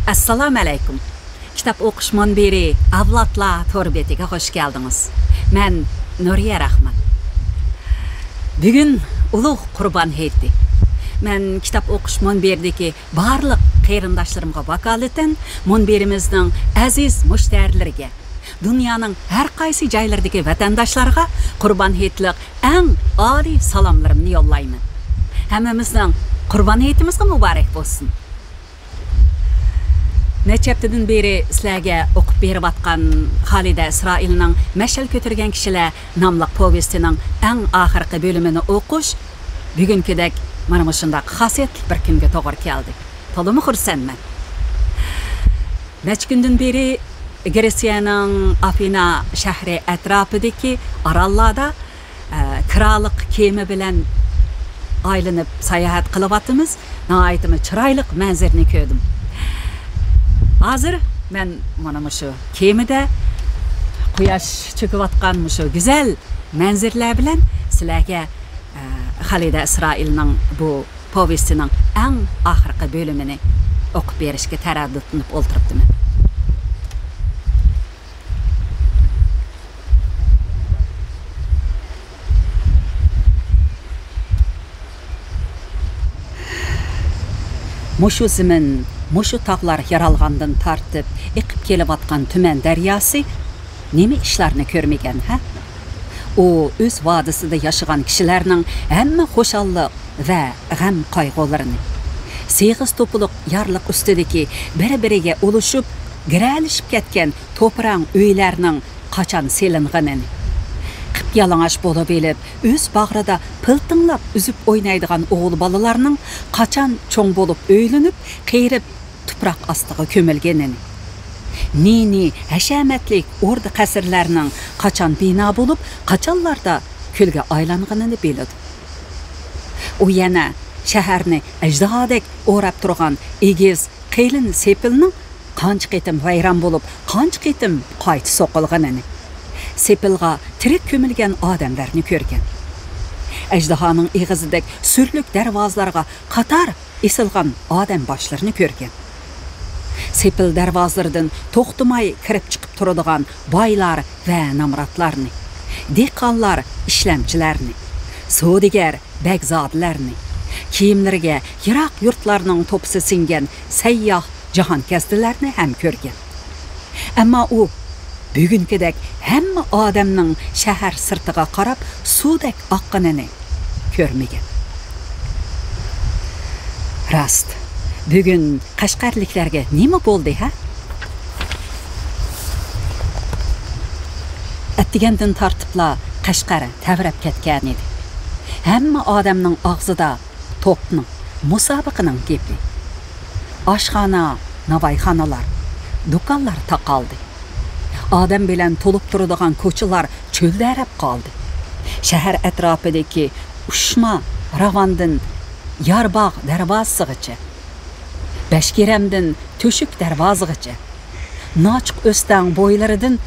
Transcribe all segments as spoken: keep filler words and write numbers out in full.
ئەسسالامۇ ئەلەيكۇم. كىتاب ئوقۇش مۇنبىرى ئەۋلادلار تور بېتىگە خۇش كەلدىڭىز. مەن نۇرىيە راخمان. بۈگۈن ئۇلۇغ قۇربان ھېيتى. مەن كىتاب ئوقۇش مۇنبىرىدىكى بارلىق قېرىنداشلىرىمغا ۋاكالىتەن مۇنبىرىمىزنىڭ ئەزىز مۇشتەرىلىرىگە، دۇنيانىڭ ھەر قايسى جايلىرىدىكى ۋەتەنداشلارغا قۇربان ھېيتلىق ئەڭ ئالىي سالاملىرىمنى يوللايمەن. ھەممىمىزنىڭ قۇربان ھېيتىمىزغا مۇبارەك بولسۇن! نەچچە ھەپتىدىن بېرى سىلەرگە ئوقۇپ بېرىۋاتقان خالىدە ئىسرائىلنىڭ مەشئەل كۆتۈرگەن كىشىلەر ناملىق پوۋېستىنىڭ ئەڭ ئاخىرقى بۆلۈمىنى ئوقۇش بۈگۈنكىدەك مانا مۇشۇنداق خاسىيەتلىك بىر كۈنگە توغرا كەلدى. تولىمۇ خۇرسەنمەن. نەچچە كۈندىن بېرى گرېتسىيەنىڭ ئافىنا شەھىرى ئەتراپىدىكى ئاراللاردا، ئە، كىرالىق كېمە بىلەن ئايلىنىپ ساياھەت قىلىۋاتىمىز. ناھايىتىمۇ چىرايلىق مەنزىرىنى كۆردۈم. ھازىر مەن مانا مۇشۇ كېمىدە قۇياش چۆكۈۋاتقان مۇشۇ گۈزەل مەنزىرىلەر بىلەن سىلەرگە، ئە، خالىدە ئىسرائىلنىڭ بۇ پوۋېستىنىڭ ئەڭ ئاخىرقى بۆلۈمىنى ئوقۇپ بېرىشكە تەرەددۇتلىنىپ ئولتۇرۇپتىمەن. مۇشۇ زېمىن، مۇشۇ تاغلار يارالغاندىن تارتىپ ئېقىپ كېلىۋاتقان تۈمەن دەرياسى نېمە ئىشلارنى كۆرمىگەن، ھە؟ ئۇ ئۆز ۋادىسىدا ياشىغان كىشىلەرنىڭ ھەممە خۇشاللىق ۋە غەم-قايغۇلىرىنى، سېغىز توپىلىق يارلىق ئۈستىدىكى بىر-بىرىگە ئۇلىشىپ، گىرەلىشىپ كەتكەن توپراڭ ئۆيلەرنىڭ قاچان سېلىنغىنىنى، قىپيالىڭاچ بولۇۋېلىپ، ئۆز باغرىدا پىلتىڭلاپ ئۈزۈپ ئوينايدىغان ئوغۇل بالىلارنىڭ قاچان چوڭ بولۇپ ئۆيلىنىپ، قېرىپ، تۇپراق ئاستىغا كۆمۈلگىنىنى، نى-نى ھەشەمەتلىك ئوردا-قەسىرلەرنىڭ قاچان بىنا بولۇپ، قاچانلاردا كۈلگە ئايلانغىنىنى بىلىدۇ. ئۇ يەنە شەھەرنى ئەجدىھادەك ئوراپ تۇرغان ئېگىز، قېلىن سېپىلنىڭ قانچە قېتىم ۋەيران بولۇپ، قانچە قېتىم قايتا سوقۇلغىنىنى، سېپىلغا تىرىك كۆمۈلگەن ئادەملەرنى كۆرگەن. ئەجدىھانىڭ ئېغىزىدەك سۈرلۈك دەرۋازىلارغا قاتار ئېسىلغان ئادەم باشلىرىنى كۆرگەن. سېپىل دەرۋازىلىرىدىن توختىماي كىرىپ چىقىپ تۇرىدىغان بايلار ۋە نامراتلارنى، دېھقانلار، ئىشلەمچىلەرنى، سودىگەر، بەگزادىلەرنى، كىيىملىرىگە يىراق يۇرتلارنىڭ توپىسى سىڭگەن سەيياھ، جاھانكەزدىلەرنى ھەم كۆرگەن. ئەمما ئۇ بۈگۈنكىدەك ھەممە ئادەمنىڭ شەھەر سىرتىغا قاراپ سۇدەك ئاققىنىنى كۆرمىگەن. راست، بۈگۈن قەشقەرلىكلەرگە نېمە بولدى، ھە؟ ئەتىگەندىن تارتىپلا قەشقەر تەۋرەپ كەتكەنىدى. ھەممە ئادەمنىڭ ئاغزىدا توپنىڭ، مۇسابىقىنىڭ گېپى. ئاشخانا، ناۋايخانىلار، دۇكانلار تاقالدى. ئادەم بىلەن تولۇپ تۇرىدىغان كوچىلار چۆلدەرەپ قالدى. شەھەر ئەتراپىدىكى ئۇشما راۋاندىن يارباغ دەرۋازىسىغىچە، بەشكېرەمدىن تۆشۈك دەرۋازىغىچە، ناچىق ئۆستەڭ بويلىرىدىن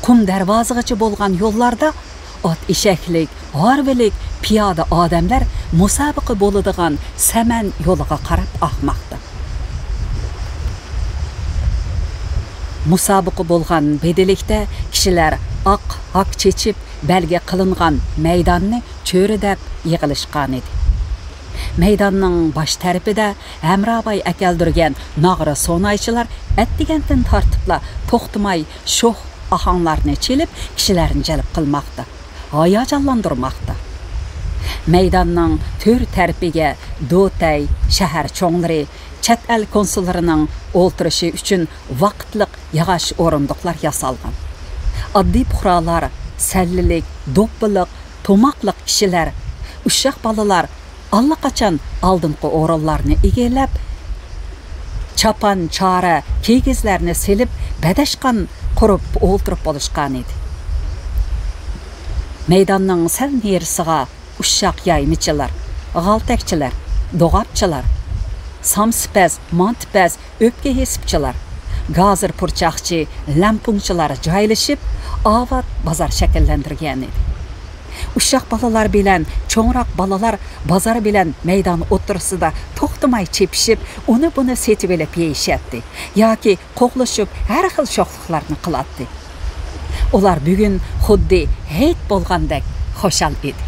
قۇم دەرۋازىغىچە بولغان يوللاردا ئات ئېشەكلىك، ھارۋىلىك پىيادە ئادەملەر مۇسابىقە بولىدىغان سەمەن يولىغا قاراپ ئاقماقتا. مۇسابىقە بولغان بېدىلىكتە كىشىلەر ئاق ھاك چېچىپ بەلگە قىلىنغان مەيداننى چۆرىدەپ يىغىلىشقانىدى. مەيداننىڭ باش تەرىپىدە ھەمراۋاي ئەكەلدۈرگەن ناغرا سونايچىلار ئەتىگەندىن تارتىپلا توختىماي شوخ ئاھاڭلارنى چېلىپ، كىشىلەرنى جەلپ قىلماقتا، ھاياجانلاندۇرماقتا. مەيداننىڭ تۆر تەرىپىگە دوتەي، شەھەر چوڭلىرى، چەت ئەل كونسۇللىرىنىڭ ئولتۇرۇشى ئۈچۈن ۋاقىتلىق ياغاچ ئورۇندۇقلار ياسالغان. ئاددىي پۇقرالار، سەللىلىك، دوپپىلىق، توماقلىق كىشىلەر، ئۇششاق بالىلار ئاللىقاچان ئالدىنقى ئورۇنلارنى ئىگىلەپ، چاپان، چارە، كىگىزلەرنى سېلىپ، بەدەشقان قۇرۇپ ئولتۇرۇپ بولۇشقانىدى. مەيداننىڭ سەل نېرىسىغا ئۇششاق يايمىچىلار، غالتەكچىلەر، دوغاپچىلار، سامسىپەز، مانتىپەز، ئۆپكە ھېسىپچىلار، گازىر پۇرچاقچى، لەمپۇڭچىلار جايلىشىپ، ئاۋات بازار شەكىللەندۈرگەنىدى. ئۇششاق بالىلار بىلەن چوڭراق بالىلار بازار بىلەن مەيدان ئوتتۇرىسىدا توختىماي چېپىشىپ، ئۇنى-بۇنى سېتىۋېلىپ يېيىشەتتى ياكى قوغلىشىپ ھەر خىل شوخلۇقلارنى قىلاتتى. ئۇلار بۈگۈن خۇددى ھېيت بولغاندەك خۇشال ئىدى.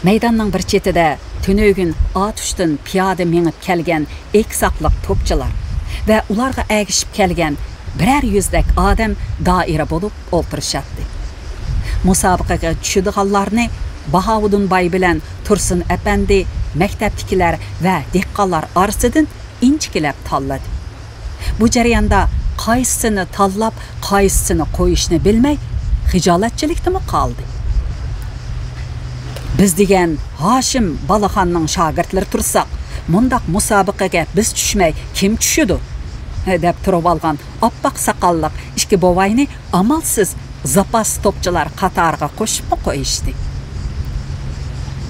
مەيداننىڭ بىر چېتىدە تۈنۈگۈن ئاتۇشتىن پىيادە مېڭىپ كەلگەن ئېگىز ساقلىق توپچىلار ۋە ئۇلارغا ئەگىشىپ كەلگەن بىرەر يۈزدەك ئادەم دائىرە بولۇپ ئولتۇرۇشاتتى. مۇسابىقىگە چۈشىدىغانلارنى باھاۋۇدۇن باي بىلەن تۇرسۇن ئەپەندى مەكتەپتىكىلەر ۋە دېھقانلار ئارىسىدىن ئىنچىكىلەپ تاللىدى. بۇ جەرياندا قايسىسىنى تاللاپ، قايسىسىنى قويۇشنى بىلمەي، خىجالەتچىلىكتىمۇ قالدى. «بىز دېگەن ھاشىم بالىخاننىڭ شاگىرتلىرى تۇرساق، مۇنداق مۇسابىقىگە بىز چۈشمەي، كىم چۈشىدۇ؟» دەپ تۇرۇۋالغان ئاپئاق ساقاللىق ئىككى بوۋاينى ئامالسىز زاپاس توپچىلار قاتارىغا قوشۇپمۇ قويۇشتى.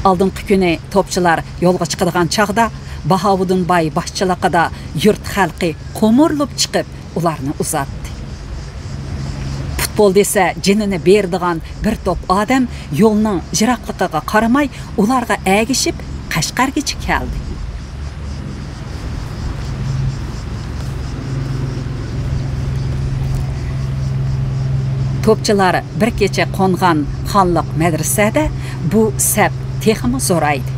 ئالدىنقى كۈنى توپچىلار يولغا چىقىدىغان چاغدا، باھاۋۇدۇن باي باشچىلىقىدا يۇرت خەلقى قومۇرۇلۇپ چىقىپ، ئۇلارنى ئۇزاتتى. پۇتبول دېسە جېنىنى بېرىدىغان بىر توپ ئادەم يولنىڭ يىراقلىقىغا قارىماي، ئۇلارغا ئەگىشىپ قەشقەرگىچە كەلدى. توپچىلار بىر كېچە قونغان خانلىق مەدرىسەدە بۇ سەپ تېخىمۇ زورايدى.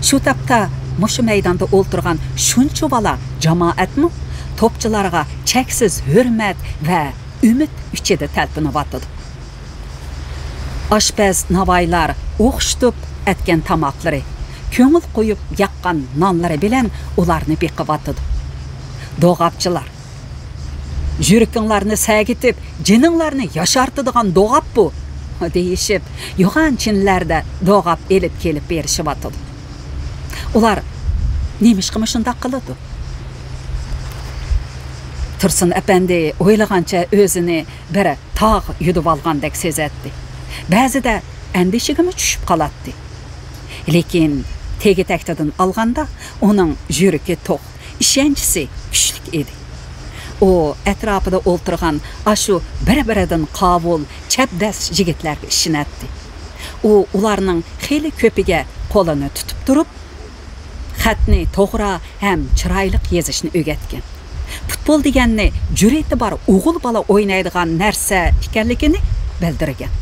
شۇ تاپتا مۇشۇ مەيداندا ئولتۇرغان شۇنچىۋالا جامائەتمۇ توپچىلارغا چەكسىز ھۆرمەت ۋە ئۈمىد ئىچىدە تەلپۈنۈۋاتىدۇ. ئاشپەز ناۋايلار ئوخشىتىپ ئەتكەن تاماقلىرى، كۆڭۈل قويۇپ ياققان نانلىرى بىلەن ئۇلارنى بېقىۋاتىدۇ. دوغاپچىلار، «يۈرىكىڭلارنى سەگىتىپ، جېنىڭلارنى ياشارتىدىغان دوغاپ بۇ!» دېيىشىپ، يوغان چىنلەردە دوغاپ ئېلىپ كېلىپ بېرىشىۋاتىدۇ. ئۇلار نېمىشقا مۇشۇنداق قىلىدۇ؟ تۇرسۇن ئەپەندى ئويلىغانچە ئۆزىنى بىر تاغ يۈدۈۋالغاندەك سېزەتتى. بەزىدە ئەندىشىگىمۇ چۈشۈپ قالاتتى. لېكىن تېگى-تەكتىدىن ئالغاندا، ئۇنىڭ يۈرىكى توق، ئىشەنچىسى كۈچلۈك ئىدى. ئۇ ئەتراپىدا ئولتۇرغان ئاشۇ بىر-بىرىدىن قاۋۇل، چەبدەس يىگىتلەرگە ئىشىنەتتى. ئۇ ئۇلارنىڭ خېلى كۆپىگە قولىنى تۇتۇپ تۇرۇپ، خەتنى توغرا ھەم چىرايلىق يېزىشنى ئۆگەتكەن. پۇتبول دېگەننى جۈرئىتى بار ئوغۇل بالا ئوينايدىغان نەرسە ئىكەنلىكىنى بىلدۈرگەن.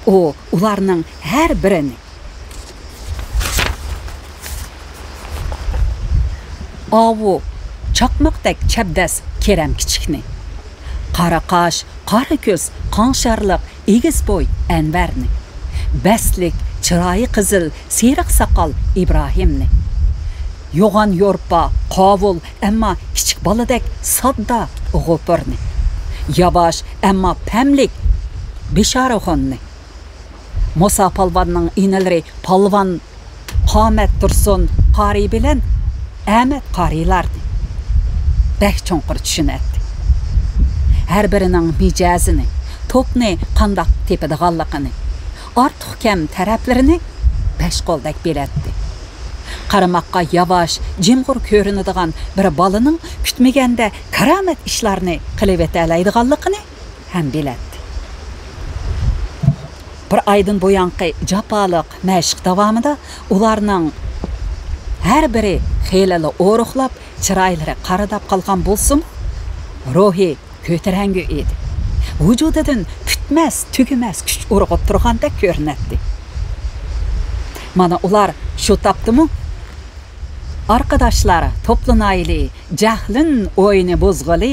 ئۇ ئۇلارنىڭ ھەر بىرىنى، ئاۋۇ چاقماقتەك چەبدەس كېرەم كىچىكنى، قارا قاش، قارا كۆز، قاڭشارلىق ئېگىز بوي ئەنۋەرنى، بەستلىك چىرايى قىزىل سېرىق ساقال ئىبراھىمنى، يوغان يورپا، قاۋۇل، ئەمما كىچىك بالىدەك ساددا غوپۇرنى، ياۋاش، ئەمما پەملىك بىشارىخۇننى، مۇسا پالۋاننىڭ ئىنىلىرى پالۋان قامەت تۇرسۇن قارىي بىلەن ئەمەت قارىيلارنى بەك چوڭقۇر چۈشىنەتتى. ھەر بىرىنىڭ مىجەزىنى، توپنى قانداق تېپىدىغانلىقىنى، ئارتۇق-كەم تەرەپلىرىنى بەش قولدەك بىلەتتى. قارىماققا ياۋاش، جىمغۇر كۆرۈنىدىغان بىر بالىنىڭ كۈتمىگەندە كارامەت ئىشلارنى قىلىۋېتەلەيدىغانلىقىنى ھەم بىلەتتى. بىر ئايدىن بۇيانقى جاپالىق مەشىق داۋامىدا ئۇلارنىڭ ھەر بىرى خېلىلا ئورۇقلاپ، چىرايلىرى قارىداپ قالغان بولسىمۇ، روھى كۆتۈرەڭگۈ ئىدى. ۋۇجۇدىدىن پۈتمەس، تۈگىمەس كۈچ ئۇرغۇپ تۇرغاندەك كۆرۈنەتتى. مانا ئۇلار شۇ تاپتىمۇ، «ئارقىداشلار، توپلىنايلى، جەھلىن ئويۇنى بۇزغىلى،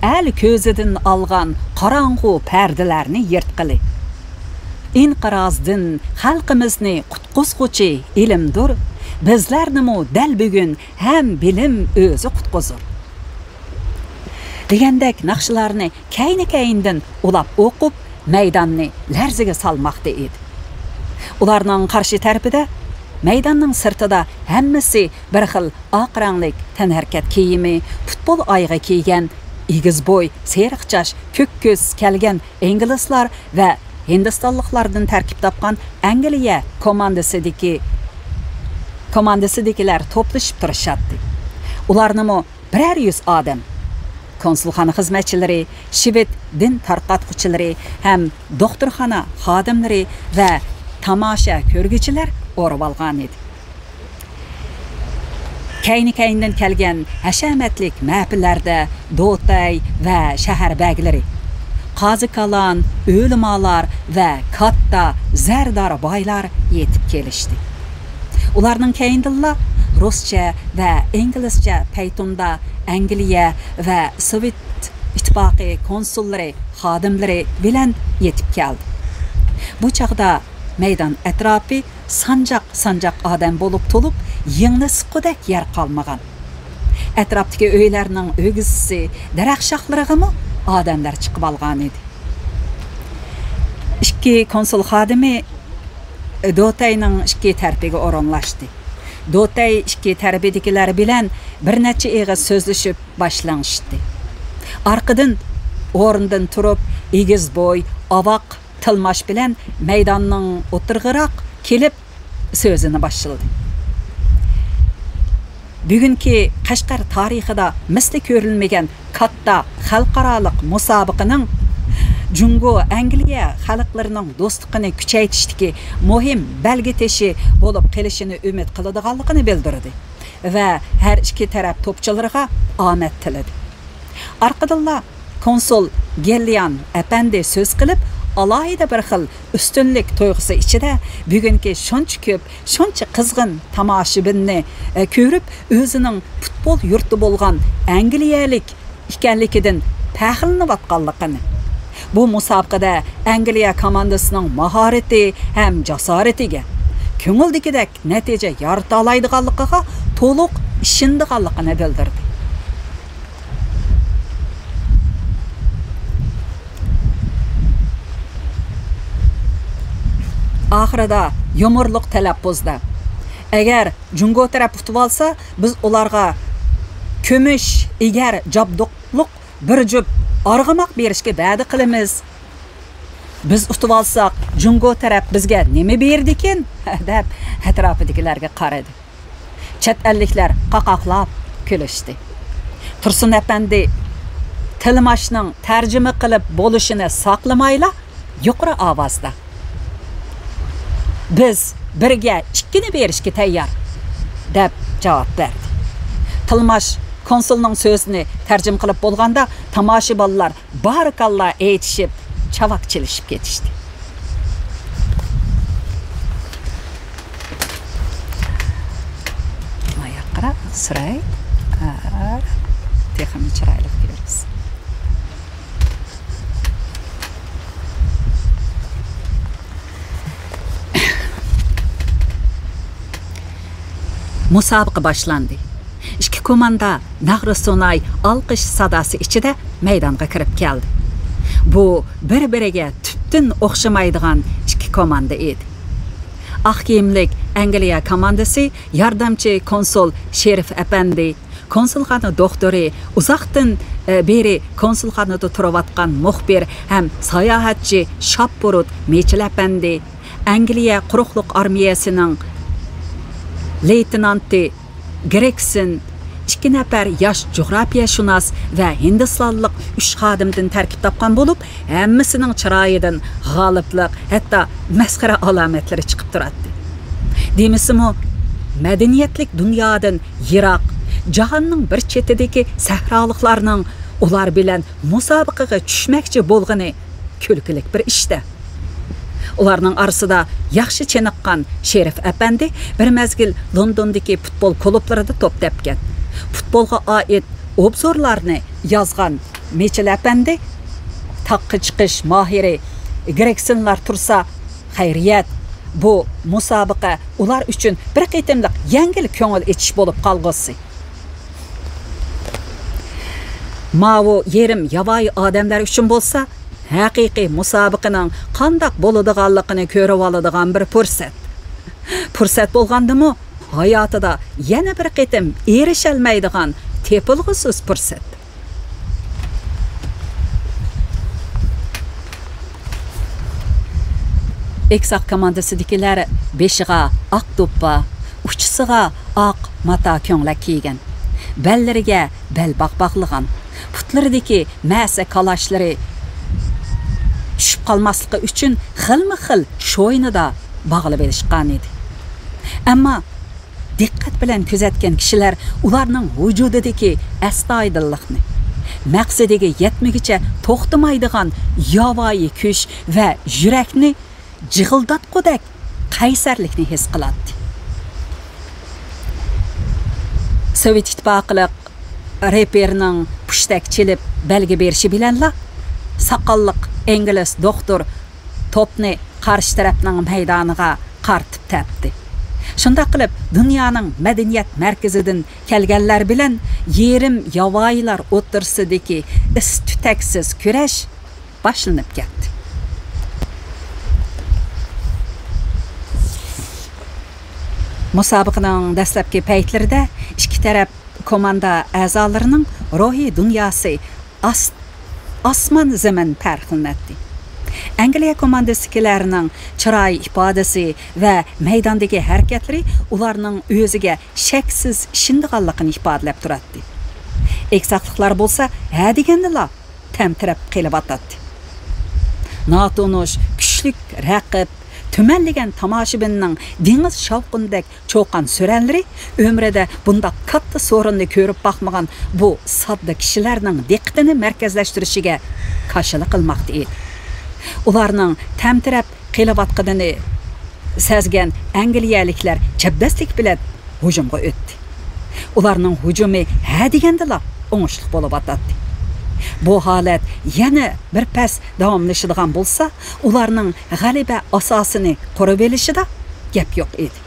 ئەل كۆزىدىن ئالغان قاراڭغۇ پەردىلەرنى يىرتقىلى. ئىنقىرازدىن خەلقىمىزنى قۇتقۇزغۇچى ئىلىمدۇر، بىزلەرنىمۇ دەل بۈگۈن ھەم بىلىم ئۆزى قۇتقۇزۇر» دېگەندەك ناخشىلارنى كەينى-كەينىدىن ئۇلاپ ئوقۇپ، مەيداننى لەرزىگە سالماقتا ئىدى. ئۇلارنىڭ قارشى تەرىپىدە، مەيداننىڭ سىرتىدا ھەممىسى بىر خىل ئاق رەڭلىك تەنھەرىكەت كىيىمى، پۇتبول ئايىغى كىيگەن، ئېگىز بوي، سېرىق چاچ، كۆك كۆز كەلگەن ئىنگلىزلار ۋە ھىندىستانلىقلاردىن تەركىب تاپقان ئەنگلىيە كوماندىسىدىكى، كوماندىسىدىكىلەر توپلىشىپ تۇرۇشاتتى. ئۇلارنىمۇ بىرەر يۈز ئادەم كونسۇلخانا خىزمەتچىلىرى، شىۋېد دىن تارقاتقۇچىلىرى ھەم دوختۇرخانا خادىملىرى ۋە تاماشا كۆرگۈچىلەر ئورىۋالغانىدى. كەينى-كەينىدىن كەلگەن ھەشەمەتلىك مەھپىللەردە دوتەي ۋە شەھەر بەگلىرى، قازى-كالان، ئۆلىمالار ۋە كاتتا زەردار بايلار يېتىپ كېلىشتى. ئۇلارنىڭ كەينىدىنلا رۇسچە ۋە ئىنگلىزچە پەيتۇندا ئەنگلىيە ۋە سوۋېت ئىتتىپاقى كونسۇللىرى خادىملىرى بىلەن يېتىپ كەلدى. بۇ چاغدا مەيدان ئەتراپى سانجاق-سانجاق ئادەم بولۇپ تولۇپ، يىڭنە سىققۇدەك يەر قالمىغان. ئەتراپتىكى ئۆيلەرنىڭ ئۆگزىسى، دەرەخ شاخلىرىغىمۇ ئادەملەر چىقىۋالغانىدى. ئىككى كونسۇل خادىمى دوتەينىڭ ئىككى تەرىپىگە ئورۇنلاشتى. دوتەي ئىككى تەرىپىدىكىلەر بىلەن بىر نەچچە ئېغىز سۆزلىشىپ باشلىشتى. ئارقىدىن ئورنىدىن تۇرۇپ، ئېگىز بوي، ئاۋاق تىلماش بىلەن مەيداننىڭ ئوتتۇرىغىراق كېلىپ سۆزىنى باشلىدى. بۈگۈنكى قەشقەر تارىخىدا مىسلى كۆرۈلمىگەن كاتتا خەلقئارالىق مۇسابىقىنىڭ جۇڭگو ئەنگلىيە خەلقلىرىنىڭ دوستلۇقىنى كۈچەيتىشتىكى مۇھىم بەلگە تېشى بولۇپ قېلىشىنى ئۈمىد قىلىدىغانلىقىنى بىلدۈردى ۋە ھەر ئىككى تەرەپ توپچىلىرىغا ئامەت تىلىدى. ئارقىدىنلا كونسۇل گېللىيان ئەپەندى سۆز قىلىپ، ئالاھىدە بىر خىل ئۈستۈنلۈك تۇيغۇسى ئىچىدە بۈگۈنكى شۇنچە كۆپ، شۇنچە قىزغىن تاماشىبىننى، ئە، كۆرۈپ، ئۆزىنىڭ پۇتبول يۇرتى بولغان ئەنگلىيەلىك ئىكەنلىكىدىن پەخىرلىنىۋاتقانلىقىنى، بۇ مۇسابىقىدە ئەنگلىيە كوماندىسىنىڭ ماھارىتى ھەم جاسارىتىگە، كۆڭۈلدىكىدەك نەتىجە يارىتالايدىغانلىقىغا تولۇق ئىشىنىدىغانلىقىنى بىلدۈردى. ئاخىرىدا يۇمۇرلۇق تەلەپپۇزدا، ئەگەر جۇڭگو تەرەپ ئۇتۇۋالسا، بىز ئۇلارغا كۈمۈش ئېگەر جابدۇقلۇق بىر جۈپ ئارغىماق بېرىشكە ۋەدە قىلىمىز. بىز ئۇتۇۋالساق، جۇڭگو تەرەپ بىزگە نېمە بېرىدىكىن؟ دەپ ئەتراپىدىكىلەرگە قارىدى. چەت ئەللىكلەر قاقاقلاپ كۈلۈشتى. تۇرسۇن ئەپەندى تىلماشنىڭ تەرجىمە قىلىپ بولۇشىنى ساقلىمايلا، يۇقىرى ئاۋازدا، «بىز بىرگە ئىككىنى بېرىشكە تەييار» دەپ جاۋاب بەردى. تىلماش كونسۇلنىڭ سۆزىنى تەرجىمە قىلىپ بولغاندا، تاماشىبىنلار بارىكاللا ئېيتىشىپ، چاۋاك چېلىشىپ كېتىشتى. ماياققىراق سۈرەي. ھا، تېخىمۇ چىرايلىق كۆرۈنسۇن. مۇسابىقە باشلاندى. ئىككى كوماندا ناغرا سۇناي ئالقىش ساداسى ئىچىدە مەيدانغا كىرىپ كەلدى. بۇ بىر-بىرىگە تۈپتىن ئوخشىمايدىغان ئىككى كوماندا ئىدى. ئاق كىيىملىك ئەنگلىيە كوماندىسى ياردەمچى كونسۇل شېرىف ئەپەندى، كونسۇلخانا دوختۇرى، ئۇزاقتىن، ئە، بېرى كونسۇلخانىدا تۇرۇۋاتقان مۇخبىر ھەم ساياھەتچى شاپبۇرۇت مىچېل ئەپەندى، ئەنگلىيە قۇرۇقلۇق ئارمىيەسىنىڭ لېيتېنانتى گرېكسون، ئىككى نەپەر ياش جۇغراپىيەشۇناس ۋە ھىندىستانلىق ئۈچ خادىمدىن تەركىب تاپقان بولۇپ، ھەممىسىنىڭ چىرايىدىن غالىبلىق، ھەتتا مەسخىرە ئالامەتلىرى چىقىپ تۇراتتى. دېمىسىمۇ، مەدەنىيەتلىك دۇنيادىن يىراق، جاھاننىڭ بىر چېتىدىكى سەھرالىقلارنىڭ ئۇلار بىلەن مۇسابىقىگە چۈشمەكچى بولغىنى كۈلكىلىك بىر ئىش-دە. ئۇلارنىڭ ئارىسىدا ياخشى چېنىققان شېرىپ ئەپەندى بىر مەزگىل لوندوندىكى پۇتبول كۇلۇبلىرىدا توپ تەپكەن. پۇتبولغا ئائىت ئوبزورلارنى يازغان مىچېل ئەپەندى، تاغقا چىقىش ماھىرى گرېكسونلار تۇرسا، خەيرىيەت، بۇ مۇسابىقە ئۇلار ئۈچۈن بىر قېتىملىق يەڭگىل كۆڭۈل ئېچىش بولۇپ قالغۇسى. ماۋۇ يېرىم ياۋايى ئادەملەر ئۈچۈن بولسا، ھەقىقىي مۇسابىقىنىڭ قانداق بولىدىغانلىقىنى كۆرۈۋالىدىغان بىر پۇرسەت. پۇرسەت بولغاندىمۇ، ھاياتىدا يەنە بىر قېتىم ئېرىشەلمەيدىغان تېپىلغۇسىز پۇرسەت. ئېكساق كوماندىسىدىكىلەر بېشىغا ئاق دوپپا، ئۇچىسىغا ئاق ماتا كۆڭلەك كىيگەن، بەللىرىگە بەلباغ باغلىغان، پۇت ئوتلىرىدىكى مەسە كالاشلىرى چۈشۈپ قالماسلىقى ئۈچۈن خىلمۇ خىل شوينىدا باغلىۋېلىشقان ئىدى. ئەمما دىققەت بىلەن كۆزەتكەن كىشىلەر ئۇلارنىڭ ۋۇجۇدىدىكى ئەستايىدىللىقنى، مەقسىتىگە يەتمىگۈچە توختىمايدىغان ياۋايى كۈچ ۋە يۈرەكنى جىغىلداتقۇدەك قەيسەرلىكنى ھېس قىلاتتى. سوۋېت ئىتتىپاقلىق رېپېرنىڭ پۇشتەك چېلىپ بەلگە بېرىشى بىلەنلا، ساقاللىق ئىنگلىز دوختۇر توپنى قارشى تەرەپنىڭ مەيدانىغا قارىتىپ تەپتى. شۇنداق قىلىپ، دۇنيانىڭ مەدەنىيەت مەركىزىدىن كەلگەنلەر بىلەن يېرىم ياۋايىلار ئوتتۇرىسىدىكى ئىس-تۈتەكسىز كۈرەش باشلىنىپ كەتتى. مۇسابىقىنىڭ دەسلەپكى پەيتلىرىدە ئىككى تەرەپ كوماندا ئەزالىرىنىڭ روھىي دۇنياسى ئاس-، ئاسمان زېمىن پەرقلىنەتتى. ئەنگلىيە كوماندىسىدىكىلەرنىڭ چىراي ئىپادىسى ۋە مەيداندىكى ھەرىكەتلىرى ئۇلارنىڭ ئۆزىگە شەكسىز ئىشىنىدىغانلىقىنى ئىپادىلەپ تۇراتتى. ئېكساكلىقلار بولسا ھە دېگەندىلا تەمتىرەپ قېلىۋاتاتتى. ناتونۇش كۈچلۈك رەقىب، تۈمەنلىگەن تاماشىبىننىڭ دېڭىز شاۋقۇنىدەك چۇقان سۈرەنلىرى ئۆمرىدە بۇنداق كاتتا سورۇننى كۆرۈپ باقمىغان بۇ ساددا كىشىلەرنىڭ دىققىتىنى مەركەزلەشتۈرۈشىگە كاشىلا قىلماقتا ئىدى. ئۇلارنىڭ تەمتىرەپ قېلىۋاتقىنىنى سەزگەن ئەنگلىيەلىكلەر چەبدەسلىك بىلەن ھۇجۇمغا ئۆتتى. ئۇلارنىڭ ھۇجۇمى ھە دېگەندىلا ئوڭۇشلۇق بولۇۋاتاتتى. بۇ ھالەت يەنە بىر پەس داۋاملىشىدىغان بولسا، ئۇلارنىڭ غەلىبە ئاساسىنى قۇرۇۋېلىشىدا گەپ يوق ئىدى.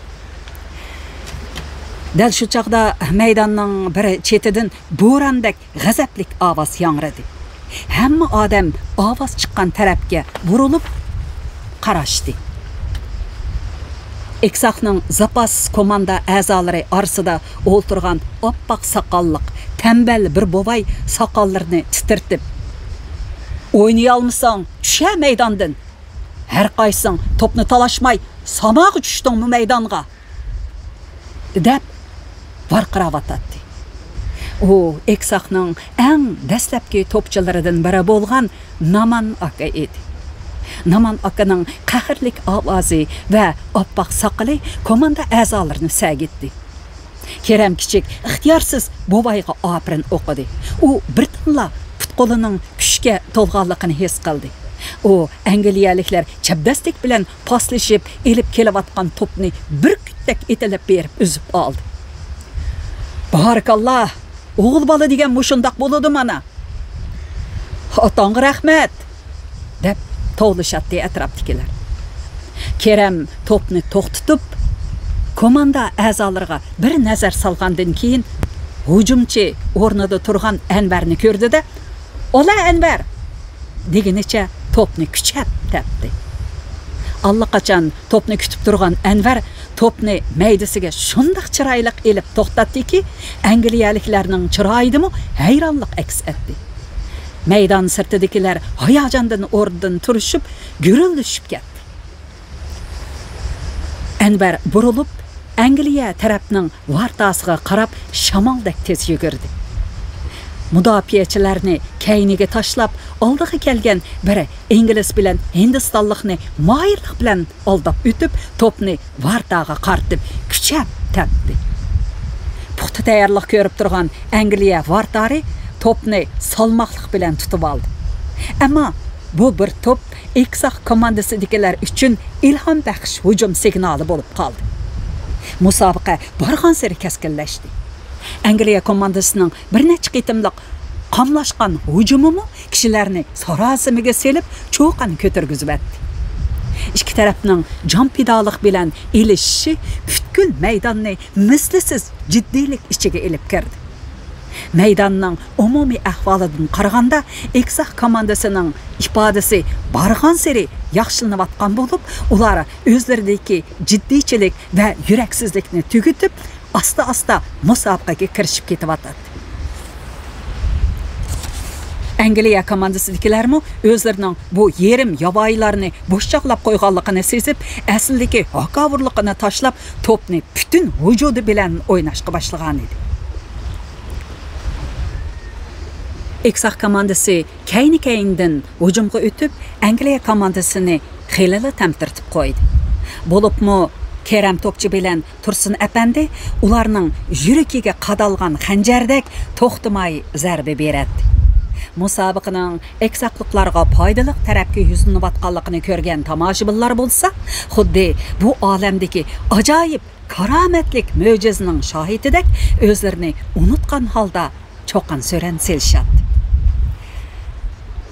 دەل شۇ چاغدا مەيداننىڭ بىر چېتىدىن بوراندەك غەزەپلىك ئاۋاز ياڭرىدى. ھەممە ئادەم ئاۋاز چىققان تەرەپكە بۇرۇلۇپ قاراشتى. ئېكساكنىڭ زاپاس كوماندا ئەزالىرى ئارىسىدا ئولتۇرغان ئاپئاق ساقاللىق، تەمبەل بىر بوۋاي ساقاللىرىنى تىترىتىپ، «ئوينىيالمىساڭ، چۈشە مەيداندىن! ھەر قايسىڭ توپنى تالاشماي، ساماغا چۈشتۈڭمۇ مەيدانغا؟» دەپ ۋارقىراۋاتاتتى. ئۇ ئېكساكنىڭ ئەڭ دەسلەپكى توپچىلىرىدىن بىرى بولغان نامان ئاكا ئىدى. نامان ئاكىنىڭ قەھەرلىك ئاۋازى ۋە ئاپئاق ساقىلى كوماندا ئەزالىرىنى سەگىتتى. كېرەم كىچىك ئىختىيارسىز بوۋايغا ئاپىرىن ئوقۇدى. ئۇ بىردىنلا پۇت-قولىنىڭ كۈچكە تولغانلىقىنى ھېس قىلدى. ئۇ ئەنگلىيەلىكلەر چەبدەسلىك بىلەن پاسلىشىپ ئېلىپ كېلىۋاتقان توپنى بۈركۈتتەك ئېتىلىپ بېرىپ ئۈزۈپ ئالدى. «بارىكاللا! ئوغۇل بالا دېگەن مۇشۇنداق بولىدۇ مانا! ئاتاڭغا رەھمەت!» دەپ توۋلىشاتتى ئەتراپتىكىلەر. كېرەم توپنى توختىتىپ، كوماندا ئەزالىرىغا بىر نەزەر سالغاندىن كېيىن، ھۇجۇمچى ئورنىدا تۇرغان ئەنۋەرنى كۆردى-دە، «ئالا، ئەنۋەر!» دېگىنىچە توپنى كۈچەپ تەپتى. ئاللىقاچان توپنى كۈتۈپ تۇرغان ئەنۋەر توپنى مەيدىسىگە شۇنداق چىرايلىق ئېلىپ توختاتتىكى، ئەنگلىيەلىكلەرنىڭ چىرايىدىمۇ ھەيرانلىق ئەكس ئەتتى. مەيدان سىرتىدىكىلەر ھاياجاندىن ئورنىدىن تۇرۇشۇپ، گۈرۈلدىشىپ كەتتى. ئەنۋەر بۇرۇلۇپ، ئەنگلىيە تەرەپنىڭ ۋارتاسىغا قاراپ شامالدەك تېز يۈگۈردى. مۇداپىئەچىلەرنى كەينىگە تاشلاپ، ئالدىغا كەلگەن بىر ئىنگلىز بىلەن ھىندىستانلىقنى ماھىرلىق بىلەن ئالداپ ئۆتۈپ، توپنى ۋارتاغا قارىتىپ كۈچەپ تەپتى. پۇختا تەييارلىق كۆرۈپ تۇرغان ئەنگلىيە ۋارتارى توپنى سالماقلىق بىلەن تۇتۇۋالدى. ئەمما بۇ بىر توپ ئېكساك كوماندىسىدىكىلەر ئۈچۈن ئىلھام بەخش ھۇجۇم سىگنالى بولۇپ قالدى. مۇسابىقە بارغانسېرى كەسكىنلەشتى. ئەنگلىيە كوماندىسىنىڭ بىر نەچچە قېتىملىق قاملاشقان ھۇجۇمىمۇ كىشىلەرنى ساراسىمىگە سېلىپ، چۇقان كۆتۈرگۈزۈۋەتتى. ئىككى تەرەپنىڭ جان پىدالىق بىلەن ئېلىشىشى پۈتكۈل مەيداننى مىسلىسىز جىددىيلىك ئىچىگە ئېلىپ كىردى. مەيداننىڭ ئومۇمىي ئەھۋالىدىن قارىغاندا، ئېكساك كوماندىسىنىڭ ئىپادىسى بارغانسېرى ياخشىلىنىۋاتقان بولۇپ، ئۇلار ئۆزلىرىدىكى جىددىيچىلىك ۋە يۈرەكسىزلىكنى تۈگىتىپ، ئاستا-ئاستا مۇسابىقىگە كىرىشىپ كېتىۋاتاتتى. ئەنگلىيە كوماندىسىدىكىلەرمۇ ئۆزلىرىنىڭ بۇ يېرىم ياۋايىلارنى بوشچاقلاپ قويغانلىقىنى سېزىپ، ئەسلىدىكى ھاكاۋۇرلۇقىنى تاشلاپ، توپنى پۈتۈن ۋۇجۇدى بىلەن ئويناشقا باشلىغانىدى. ئېكساك كوماندىسى كەينى-كەينىدىن ھۇجۇمغا ئۆتۈپ، ئەنگلىيە كوماندىسىنى خېلىلا تەمتىرىتىپ قويدى. بولۇپمۇ كېرەم توپچى بىلەن تۇرسۇن ئەپەندى ئۇلارنىڭ يۈرىكىگە قادالغان خەنجەردەك توختىماي زەربە بېرەتتى. مۇسابىقىنىڭ ئېكساكلىقلارغا پايدىلىق تەرەپكە يۈزلىنىۋاتقانلىقىنى كۆرگەن تاماشىبىنلار بولسا، خۇددى بۇ ئالەمدىكى ئاجايىپ كارامەتلىك مۆجىزىنىڭ شاھىتىدەك ئۆزلىرىنى ئۇنۇتقان ھالدا چۇقان-سۈرەن سېلىشاتتى.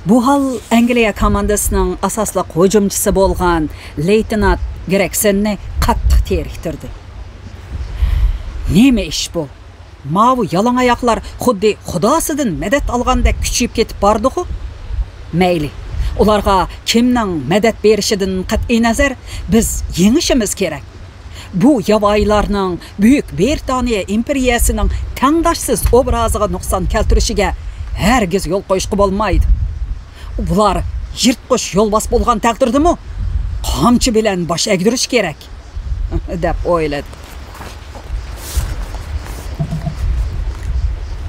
بۇ ھال ئەنگلىيە كوماندىسىنىڭ ئاساسلىق ھۇجۇمچىسى بولغان لېيتېنانت گرېكسېننى قاتتىق تېرىكتۈردى. نېمە ئىش بۇ؟ ماۋۇ يالاڭ ئاياقلار خۇددى خۇداسىدىن مەدەت ئالغاندەك كۈچىيىپ كېتىپ بارىدىغۇ؟ مەيلى، ئۇلارغا كىمنىڭ مەدەت بېرىشىدىن قەتئىينەزەر، بىز يېڭىشىمىز كېرەك. بۇ ياۋايىلارنىڭ بۈيۈك بىرىتانىيە ئىمپېرىيەسىنىڭ تەڭداشسىز ئوبرازىغا نۇقسان كەلتۈرۈشىگە ھەرگىز يول قويۇشقا بولمايدۇ. بۇلار يىرتقۇچ يولۋاس بولغان تەقدىردىمۇ قامچا بىلەن باش ئەگدۈرۈش كېرەك، دەپ ئويلىدى.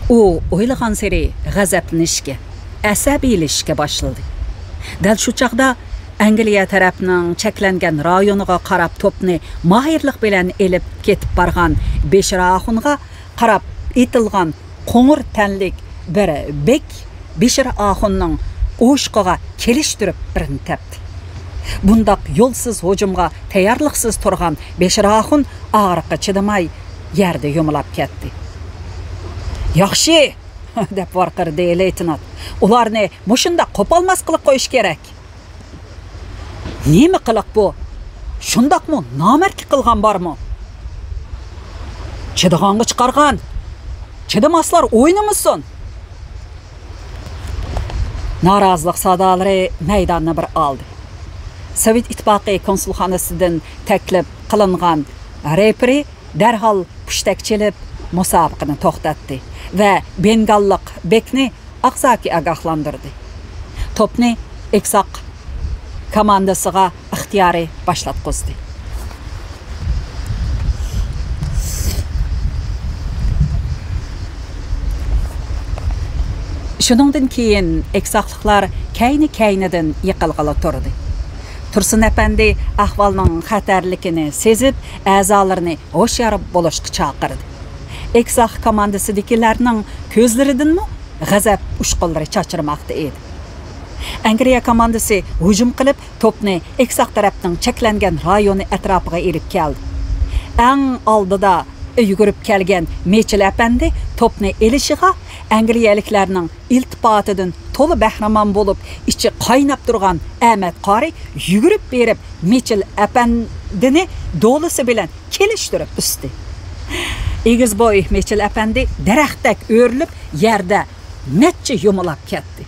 ئۇ ئويلىغانسېرى غەزەپلىنىشكە، ئەسەبىيلىشىشكە باشلىدى. دەل شۇ چاغدا ئەنگلىيە تەرەپنىڭ چەكلەنگەن رايونىغا قاراپ توپنى ماھىرلىق بىلەن ئېلىپ كېتىپ بارغان بېشىر ئاخۇنغا قاراپ ئېتىلغان قوڭۇر تەنلىك بىر بېك بېشىر ئاخۇننىڭ ئوشۇقىغا كېلىشتۈرۈپ بىرنى تەپتى. بۇنداق يولسىز ھۇجۇمغا تەييارلىقسىز تۇرغان بېشىر ئاخۇن ئاغرىققا چىدىماي يەردە يۇمۇلاپ كەتتى. ياخشى! دەپ ۋارقىرىدى لېيتېنانت. ئۇلارنى مۇشۇنداق قوپالماس قىلىپ قويۇش كېرەك. نېمە قىلىق بۇ؟ شۇنداقمۇ نامەردلىك قىلغان بارمۇ؟ چىدىغانغا چىقارغان، چىدىماسلار ئوينىمىسۇن! نارازىلىق سادالىرى مەيداننى بىر ئالدى. سوۋېت ئىتتىپاقى كونسۇلخانىسىدىن تەكلىپ قىلىنغان رېپېرى دەرھال پۇشتەك چېلىپ، مۇسابىقىنى توختاتتى ۋە بېنگاللىق بېكنى ئاغزاكى ئاگاھلاندۇردى. توپنى ئېكساق كوماندىسىغا ئىختىيارىي باشلاتقۇزدى. شۇنىڭدىن كېيىن ئېكساقلىقلار كەينى-كەينىدىن يىقىلغىلى تۇردى. تۇرسۇن ئەپەندى ئەھۋالنىڭ خەتەرلىكىنى سېزىپ، ئەزالىرىنى ھوشيار بولۇشقا چاقىردى. ئېكساق كوماندىسىدىكىلەرنىڭ كۆزلىرىدىنمۇ غەزەپ ئۇچقۇنلىرى چاچرىماقتا ئىدى. ئەنگلىيە كوماندىسى ھۇجۇم قىلىپ، توپنى ئېكساق تەرەپنىڭ چەكلەنگەن رايونى ئەتراپىغا ئېلىپ كەلدى. ئەڭ ئالدىدا يۈگۈرۈپ كەلگەن مىچېل ئەپەندى توپنى ئېلىشىغا، ئەنگلىيەلىكلەرنىڭ ئىلتىپاتىدىن تولا بەھرىمەن بولۇپ، ئىچى قايناپ تۇرغان ئەمەت قارى يۈگۈرۈپ بېرىپ، مىچېل ئەپەندىنى دولىسى بىلەن كېلىشتۈرۈپ ئۈستى. ئېگىز بوي مىچېل ئەپەندى دەرەختەك ئۆرۈلۈپ، يەردە نەچچە يۇمۇلاپ كەتتى.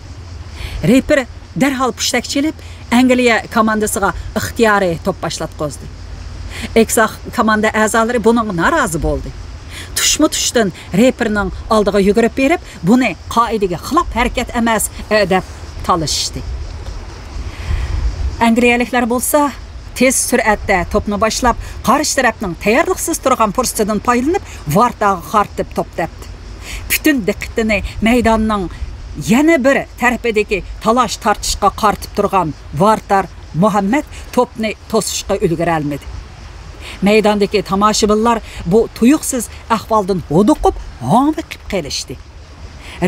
رېپېر دەرھال پۇشتەك چېلىپ، ئەنگلىيە كوماندىسىغا ئىختىيارىي توپ باشلاتقۇزدى. ئېكساق كوماندا ئەزالىرى بۇنىڭغا نارازى بولدى. تۇشمۇ تۇشتىن رېپېرنىڭ ئالدىغا يۈگۈرۈپ بېرىپ، بۇنى قائىدىگە خىلاپ ھەرىكەت ئەمەس، دەپ تالىشىشتى. ئەنگلىيەلىكلەر بولسا تېز سۈرئەتتە توپنى باشلاپ، قارشى تەرەپنىڭ تەييارلىقسىز تۇرغان پۇرسىتىدىن پايدىلىنىپ، ۋارتاغا قارىتىپ توپ تەپتى. پۈتۈن دىققىتىنى مەيداننىڭ يەنە بىر تەرىپىدىكى تالاش-تارتىشقا قارىتىپ تۇرغان ۋارتار مۇھەممەد توپنى توسۇشقا ئۈلگۈرەلمىدى. مەيداندىكى تاماشىبىنلار بۇ تۇيۇقسىز ئەھۋالدىن ھودۇقۇپ، ھاڭۋېقىپ قېلىشتى.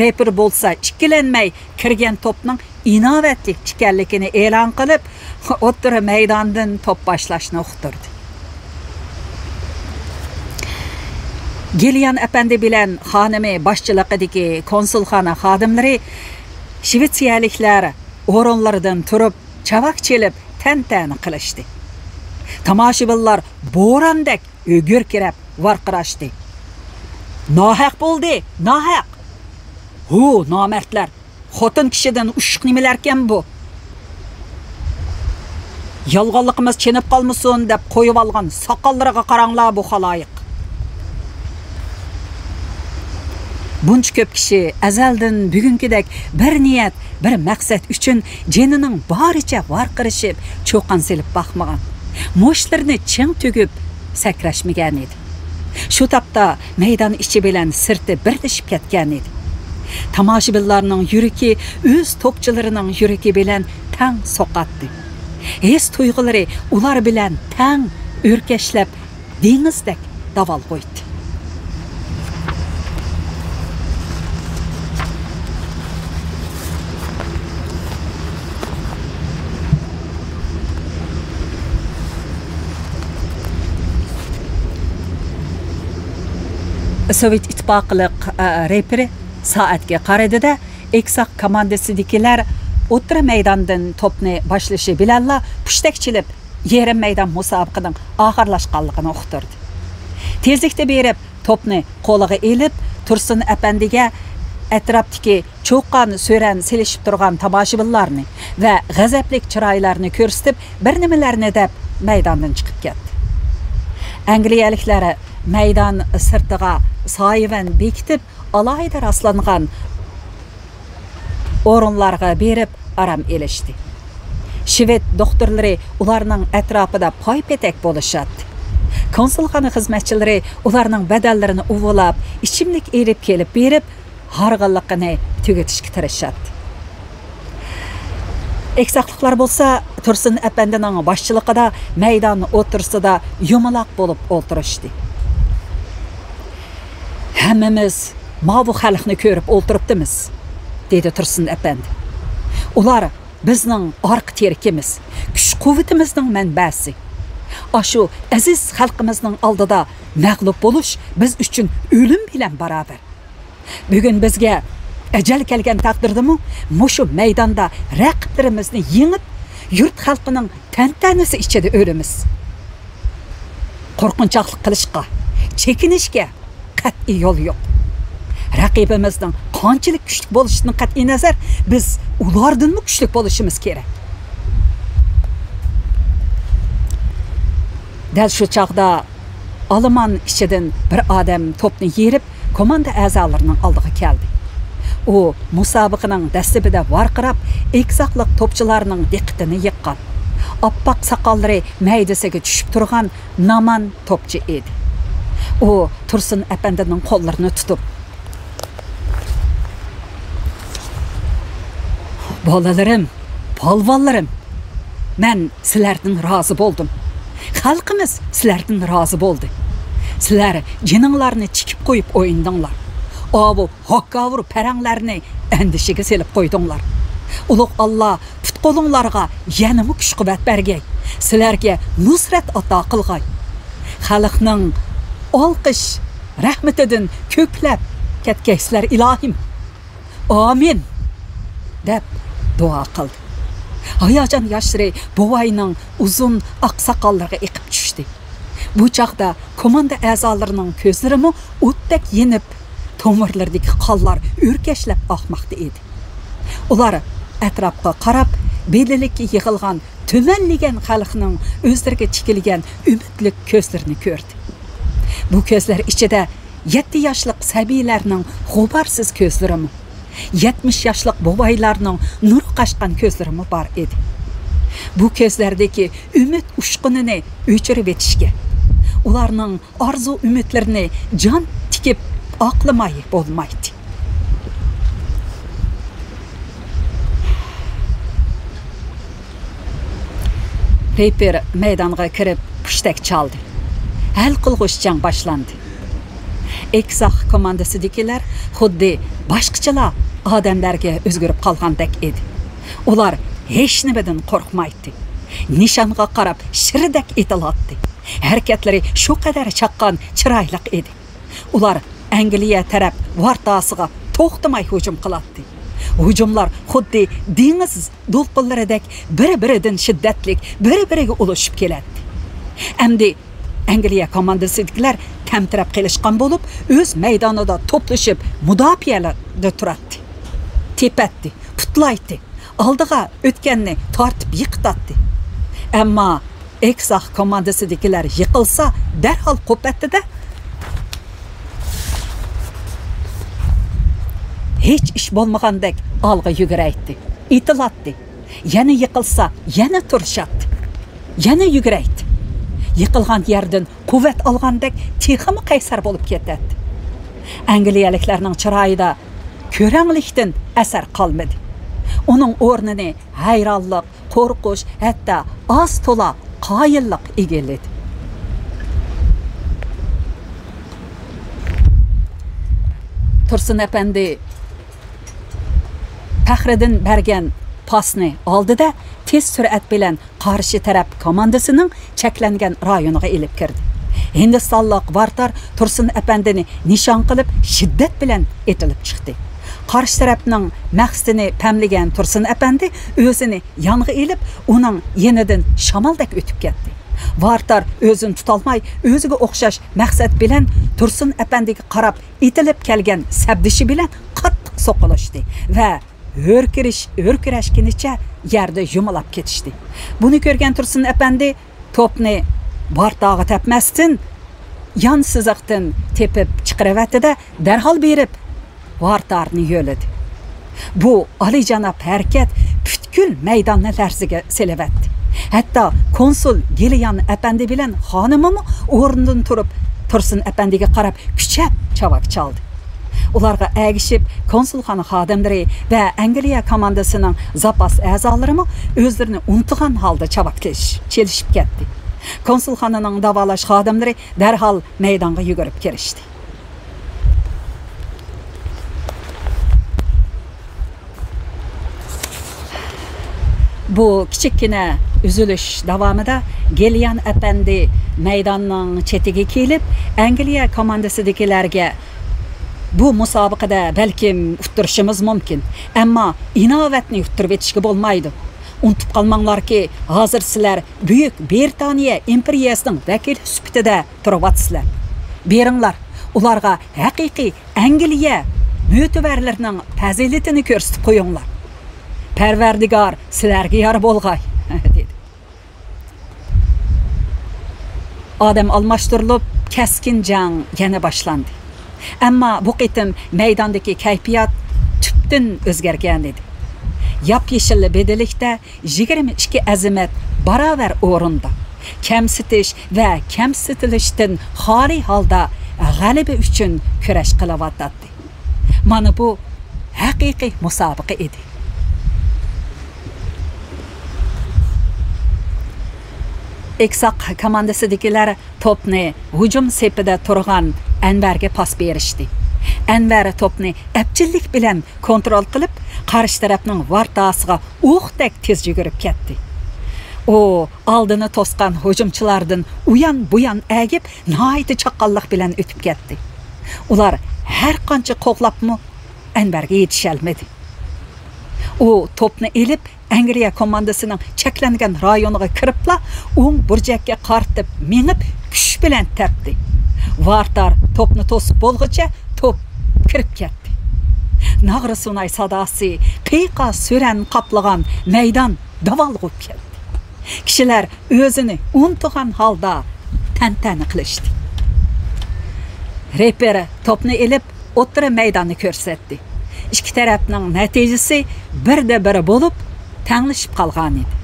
رېپېر بولسا ئىككىلەنمەي كىرگەن توپنىڭ ئىناۋەتلىك ئىكەنلىكىنى ئېلان قىلىپ، ئوتتۇرا مەيداندىن توپ باشلاشنى ئۇقتۇردى. گىليان ئەپەندى بىلەن خانىمى باشچىلىقىدىكى كونسۇلخانا خادىملىرى، شىۋېتسىيەلىكلەر ئورۇنلىرىدىن تۇرۇپ، چاۋاك چېلىپ، تەنتەنە قىلىشتى. تاماشىبىنلار بوراندەك گۈركىرەپ ۋارقىراشتى. ناھەق بولدى، ناھەق! ھۇ، نامەردلەر! خوتۇن كىشىدىن ئۇششۇق نېمىلەركەن بۇ؟ يالغانلىقىمىز چېنىپ قالمىسۇن دەپ قويۇۋالغان ساقاللىرىغا قاراڭلار بۇ خالايىق. بۇنچە كۆپ كىشى ئەزەلدىن بۈگۈنكىدەك بىر نىيەت، بىر مەقسەت ئۈچۈن جېنىنىڭ بارىچە ۋارقىرىشىپ، چۇقان سېلىپ باقمىغان. مۇشتلىرىنى چىڭ تۈگۈپ سەكرەشمىگەن ئىدى. شۇ تاپتا مەيدان ئىچى بىلەن سىرتى بىرلىشىپ كەتكەن ئىدى. تاماشىبىنلارنىڭ يۈرىكى ئۆز توپچىلىرىنىڭ يۈرىكى بىلەن تەڭ سوقاتتى. ھېس تۇيغۇلىرى ئۇلار بىلەن تەڭ ئۆركەشلەپ، دېڭىزدەك داۋالغۇيتتى. سوۋېت ئىتتىپاقلىق، ئە، رېپېرى سائەتكە قارىدى-دە، ئېكساق كوماندىسىدىكىلەر ئوتتۇرا مەيداندىن توپنى باشلىشى بىلەنلا پۇشتەك چېلىپ، يېرىم مەيدان مۇسابىقىنىڭ ئاخىرلاشقانلىقىنى ئۇقتۇردى. تېزلىكتە بېرىپ، توپنى قولىغا ئېلىپ، تۇرسۇن ئەپەندىگە ئەتراپتىكى چۇقان-سۈرەن سېلىشىپ تۇرغان تاماشىبىنلارنى ۋە غەزەپلىك چىرايلارنى كۆرسىتىپ، بىر نېمىلەرنى دەپ، مەيداندىن چىقىپ كەتتى. ئەنگلىيەلىكلەر مەيدان سىرتىغا سايىۋەن بېكىتىپ، ئالاھىدە راسلانغان ئورۇنلارغا بېرىپ ئارام ئېلىشتى. شىۋېد دوختۇرلىرى ئۇلارنىڭ ئەتراپىدا پاي-پېتەك بولۇشاتتى. كونسۇلخانا خىزمەتچىلىرى ئۇلارنىڭ بەدەنلىرىنى ئۇۋىلاپ، ئىچىملىك ئېلىپ كېلىپ بېرىپ، ھارغىنلىقىنى تۈگىتىشكە تىرىشاتتى. ئېكساقلىقلار بولسا تۇرسۇن ئەپەندىنىڭ باشچىلىقىدا مەيدان ئوتتۇرىسىدا يۇمىلاق بولۇپ ئولتۇرۇشتى. «ھەممىمىز ماۋۇ خەلقنى كۆرۈپ ئولتۇرۇپتىمىز»، دېدى تۇرسۇن ئەپەندى. «ئۇلار بىزنىڭ ئارقا تىرىكىمىز، كۈچ-قۇۋۋىتىمىزنىڭ مەنبەسى. ئاشۇ ئەزىز خەلقىمىزنىڭ ئالدىدا مەغلۇپ بولۇش بىز ئۈچۈن ئۆلۈم بىلەن باراۋەر. بۈگۈن بىزگە ئەجەل كەلگەن تەقدىردىمۇ، مۇشۇ مەيداندا رەقىبلىرىمىزنى يېڭىپ، يۇرت خەلقىنىڭ تەنتەنىسى ئىچىدە ئۆلىمىز. قورقۇنچاقلىق قىلىشقا، چېكىنىشكە قەتئىي يول يوق. رەقىبىمىزنىڭ قانچىلىك كۈچلۈك بولۇشىدىن قەتئىينەزەر، بىز ئۇلاردىنمۇ كۈچلۈك بولۇشىمىز كېرەك.» دەل شۇ چاغدا ئالىمان ئىچىدىن بىر ئادەم توپنى يېرىپ، كوماندا ئەزالىرىنىڭ ئالدىغا كەلدى. ئۇ مۇسابىقىنىڭ دەسلىپىدە ۋارقىراپ، ئېكساقلىق توپچىلارنىڭ دىققىتىنى يىغقان، ئاپئاق ساقاللىرى مەيدىسىگە چۈشۈپ تۇرغان نامان توپچى ئىدى. ئۇ تۇرسۇن ئەپەندىنىڭ قوللىرىنى تۇتۇپ، «بالىلىرىم، پالۋانلىرىم، مەن سىلەردىن رازى بولدۇم. خەلقىمىز سىلەردىن رازى بولدى. سىلەر جېنىڭلارنى تىكىپ قويۇپ ئوينىدىڭلار. ئاۋۇ ھاكاۋۇر پەرەڭلەرنى ئەندىشىگە سېلىپ قويدۇڭلار. ئۇلۇغ ئاللا پۇت-قولۇڭلارغا يەنىمۇ كۈچ-قۇۋۋەت بەرگەي. سىلەرگە نۇسرەت ئاتا قىلغاي. خەلقنىڭ ئالقىش رەھمىتىدىن كۆكلەپ كەتكەيسىلەر، ئىلاھىم. ئامىن!» دەپ دۇئا قىلدى. ھاياجان ياشلىرى بوۋاينىڭ ئۇزۇن ئاق ساقاللىرىغا ئېقىپ چۈشتى. بۇ چاغدا كوماندا ئەزالىرىنىڭ كۆزلىرىمۇ ئوتتەك يېنىپ، تومۇرلىرىدىكى قانلار ئۆركەشلەپ ئاقماقتا ئىدى. ئۇلار ئەتراپقا قاراپ، بىللىككە يىغىلغان تۈمەنلىگەن خەلقنىڭ ئۆزلىرىگە تىكىلگەن ئۈمىدلىك كۆزلىرىنى كۆردى. بۇ كۆزلەر ئىچىدە يەتتە ياشلىق سەبىيلەرنىڭ غۇبارسىز كۆزلىرىمۇ، يەتمىش ياشلىق بوۋايلارنىڭ نۇرى قاچقان كۆزلىرىمۇ بار ئىدى. بۇ كۆزلەردىكى ئۈمىد ئۇچقۇنىنى ئۆچۈرۈۋېتىشكە، ئۇلارنىڭ ئارزۇ-ئۈمىدلىرىنى جان تىكىپ ئاقلىماي بولمايتتى. رېپېر مەيدانغا كىرىپ پۇشتەك چالدى. ھەل قىلغۇچ جەڭ باشلاندى. ئېكساق كوماندىسىدىكىلەر خۇددى باشقىچىلا ئادەملەرگە ئۆزگىرىپ قالغاندەك ئىدى. ئۇلار ھېچنېمىدىن قورقمايتتى. نىشانغا قاراپ شىردەك ئېتىلاتتى. ھەرىكەتلىرى شۇ قەدەر چاققان، چىرايلىق ئىدى. ئۇلار ئەنگلىيە تەرەپ ۋارتاسىغا توختىماي ھۇجۇم قىلاتتى. ھۇجۇملار خۇددى دېڭىز دولقۇنلىرىدەك بىر-بىرىدىن شىددەتلىك، بىر-بىرىگە ئۇلىشىپ كېلەتتى. ئەمدى ئەنگلىيە كوماندىسىدىكىلەر تەمتىرەپ قېلىشقان بولۇپ، ئۆز مەيدانىدا توپلىشىپ مۇداپىئەدە تۇراتتى. تېپەتتى، پۇتلايتتى، ئالدىغا ئۆتكەننى تارتىپ يىقىتاتتى. ئەمما ئېكساق كوماندىسىدىكىلەر يىقىلسا، دەرھال قوپاتتى-دە، ھېچ ئىش بولمىغاندەك ئالغا يۈگۈرەيتتى، ئېتىلاتتى. يەنە يىقىلسا، يەنە تۇرۇشاتتى. يەنە يۈگۈرەيتتى. يىقىلغان يەردىن قۇۋۋەت ئالغاندەك تېخىمۇ قەيسەر بولۇپ كېتەتتى. ئەنگلىيەلىكلەرنىڭ چىرايىدا كۆرەڭلىكتىن ئەسەر قالمىدى. ئۇنىڭ ئورنىنى ھەيرانلىق، قورقۇش، ھەتتا ئاز تولا قايىللىق ئىگىلىدى. تۇرسۇن ئەپەندى پەخرىدىن بەرگەن پاسنى ئالدى-دە، تېز سۈرئەت بىلەن قارشى تەرەپ كوماندىسىنىڭ چەكلەنگەن رايونىغا ئېلىپ كىردى. ھىندىستانلىق ۋارتار تۇرسۇن ئەپەندىنى نىشان قىلىپ، شىددەت بىلەن ئېتىلىپ چىقتى. قارشى تەرەپنىڭ مەقسىتىنى پەملىگەن تۇرسۇن ئەپەندى ئۆزىنى يانغا ئېلىپ، ئۇنىڭ يېنىدىن شامالدەك ئۆتۈپ كەتتى. ۋارتار ئۆزىنى تۇتالماي، ئۆزىگە ئوخشاش مەقسەت بىلەن تۇرسۇن ئەپەندىگە قاراپ ئېتىلىپ كەلگەن سەپدىشى بىلەن قاتتىق سوقۇلۇشتى ۋە ھۆركىرىش-، ھۆركىرەشكىنىچە يەردە يۇمىلاپ كېتىشتى. بۇنى كۆرگەن تۇرسۇن ئەپەندى توپنى ۋارتاغا تەپمەستىن، يان سىزىقتىن تېپىپ چىقىرىۋەتتى-دە، دەرھال بېرىپ ۋارتارنى يۆلىدى. بۇ ئالىيجاناب ھەرىكەت پۈتكۈل مەيداننى لەرزىگە سېلىۋەتتى. ھەتتا كونسۇل گېلىيان ئەپەندى بىلەن خانىمىمۇ ئورنىدىن تۇرۇپ، تۇرسۇن ئەپەندىگە قاراپ كۈچەپ چاۋاك چالدى. ئۇلارغا ئەگىشىپ، كونسۇلخانا خادىملىرى ۋە ئەنگلىيە كوماندىسىنىڭ زاپاس ئەزالىرىمۇ ئۆزلىرىنى ئۇنتۇغان ھالدا چاۋاك چېلىش-، چېلىشىپ كەتتى. كونسۇلخانىنىڭ داۋالاش خادىملىرى دەرھال مەيدانغا يۈگۈرۈپ كىرىشتى. بۇ كىچىككىنە ئۈزۈلۈش داۋامىدا گېليان ئەپەندى مەيداننىڭ چېتىگە كېلىپ، ئەنگلىيە كوماندىسىدىكىلەرگە، «بۇ مۇسابىقىدە بەلكىم ئۇتتۇرۇشىمىز مۇمكىن، ئەمما ئىناۋەتنى ئۇتتۇرۇۋېتىشكە بولمايدۇ. ئۇنتۇپ قالماڭلاركى، ھازىر سىلەر بۈيۈك بىرىتانىيە ئىمپېرىيەسىنىڭ ۋەكىلى سۈپىتىدە تۇرۇۋاتىسىلەر. بېرىڭلار، ئۇلارغا ھەقىقىي ئەنگلىيە مۆتىۋەرلىرىنىڭ پەزىلىتىنى كۆرسىتىپ قويۇڭلار. پەرۋەردىگار سىلەرگە يار بولغاي» دېدى. ئادەم ئالماشتۇرۇلۇپ، كەسكىن جەڭ يەنە باشلاندى. ئەمما بۇ قېتىم مەيداندىكى كەيپىيات تۈپتىن ئۆزگەرگەنىدى. ياپيېشىل بەدىلىكتە يىگىرمە ئىككى ئەزىمەت باراۋەر ئورۇندا، كەمسىتىش ۋە كەمسىتىلىشتىن خالىي ھالدا غەلىبە ئۈچۈن كۈرەش قىلىۋاتاتتى. مانا بۇ ھەقىقىي مۇسابىقە ئىدى. ئېكساق كوماندىسىدىكىلەر توپنى ھۇجۇم سېپىدە تۇرغان ئەنۋەرگە پاس بېرىشتى. ئەنۋەر توپنى ئەپچىللىك بىلەن كونترول قىلىپ، قارشى تەرەپنىڭ ۋارتاسىغا ئوقتەك تېز يۈگۈرۈپ كەتتى. ئۇ ئالدىنى توسقان ھۇجۇمچىلاردىن ئۇيان-بۇيان ئەگىپ، ناھايىتى چاققانلىق بىلەن ئۆتۈپ كەتتى. ئۇلار ھەر قانچە قوغلاپمۇ، ئەنۋەرگە يېتىشەلمىدى. ئۇ توپنى ئېلىپ، ئەنگلىيە كوماندىسىنىڭ چەكلەنگەن رايونىغا كىرىپلا، ئوڭ بۇرجەككە قارىتىپ مېڭىپ، كۈچ بىلەن تەپتى. ۋارتار توپنى توسۇپ بولغۇچە توپ كىرىپ كەتتى. ناغرا سۇناي ساداسى، قىيقا سۈرەن قاپلىغان مەيدان داۋالغۇپ كەتتى. كىشىلەر ئۆزىنى ئۇنتۇغان ھالدا تەنتەنە قىلىشتى. رېپېر توپنى ئېلىپ، ئوتتۇرا مەيداننى كۆرسەتتى. ئىككى تەرەپنىڭ نەتىجىسى بىردە بىر بولۇپ، تەڭلىشىپ قالغانىدى.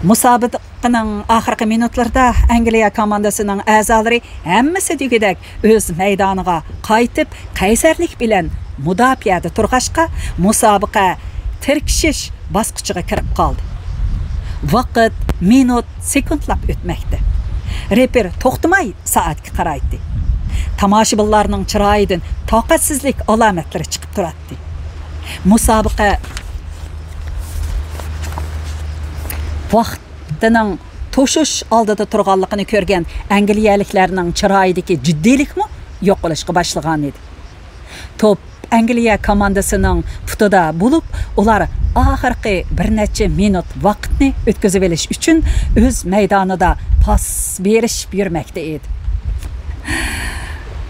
مۇسابىقىنىڭ ئاخىرقى مىنۇتلىرىدا ئەنگلىيە كوماندىسىنىڭ ئەزالىرى ھەممىسى دېگۈدەك ئۆز مەيدانىغا قايتىپ، قەيسەرلىك بىلەن مۇداپىئەدە تۇرغاچقا، مۇسابىقە تىركىشىش باسقۇچىغا كىرىپ قالدى. ۋاقىت مىنۇت، سېكۇنتلاپ ئۆتمەكتە. رېپېر توختىماي سائەتكە قارايتتى. تاماشىبىنلارنىڭ چىرايىدىن تاقەتسىزلىك ئالامەتلىرى چىقىپ تۇراتتى. مۇسابىقە ۋاقتىنىڭ توشۇش ئالدىدا تۇرغانلىقىنى كۆرگەن ئەنگلىيەلىكلەرنىڭ چىرايىدىكى جىددىيلىكمۇ يوقىلىشقا باشلىغانىدى. توپ ئەنگلىيە كوماندىسىنىڭ پۇتىدا بولۇپ، ئۇلار ئاخىرقى بىر نەچچە مىنۇت ۋاقىتنى ئۆتكۈزۈۋېلىش ئۈچۈن ئۆز مەيدانىدا پاس بېرىشىپ يۈرمەكتە ئىدى.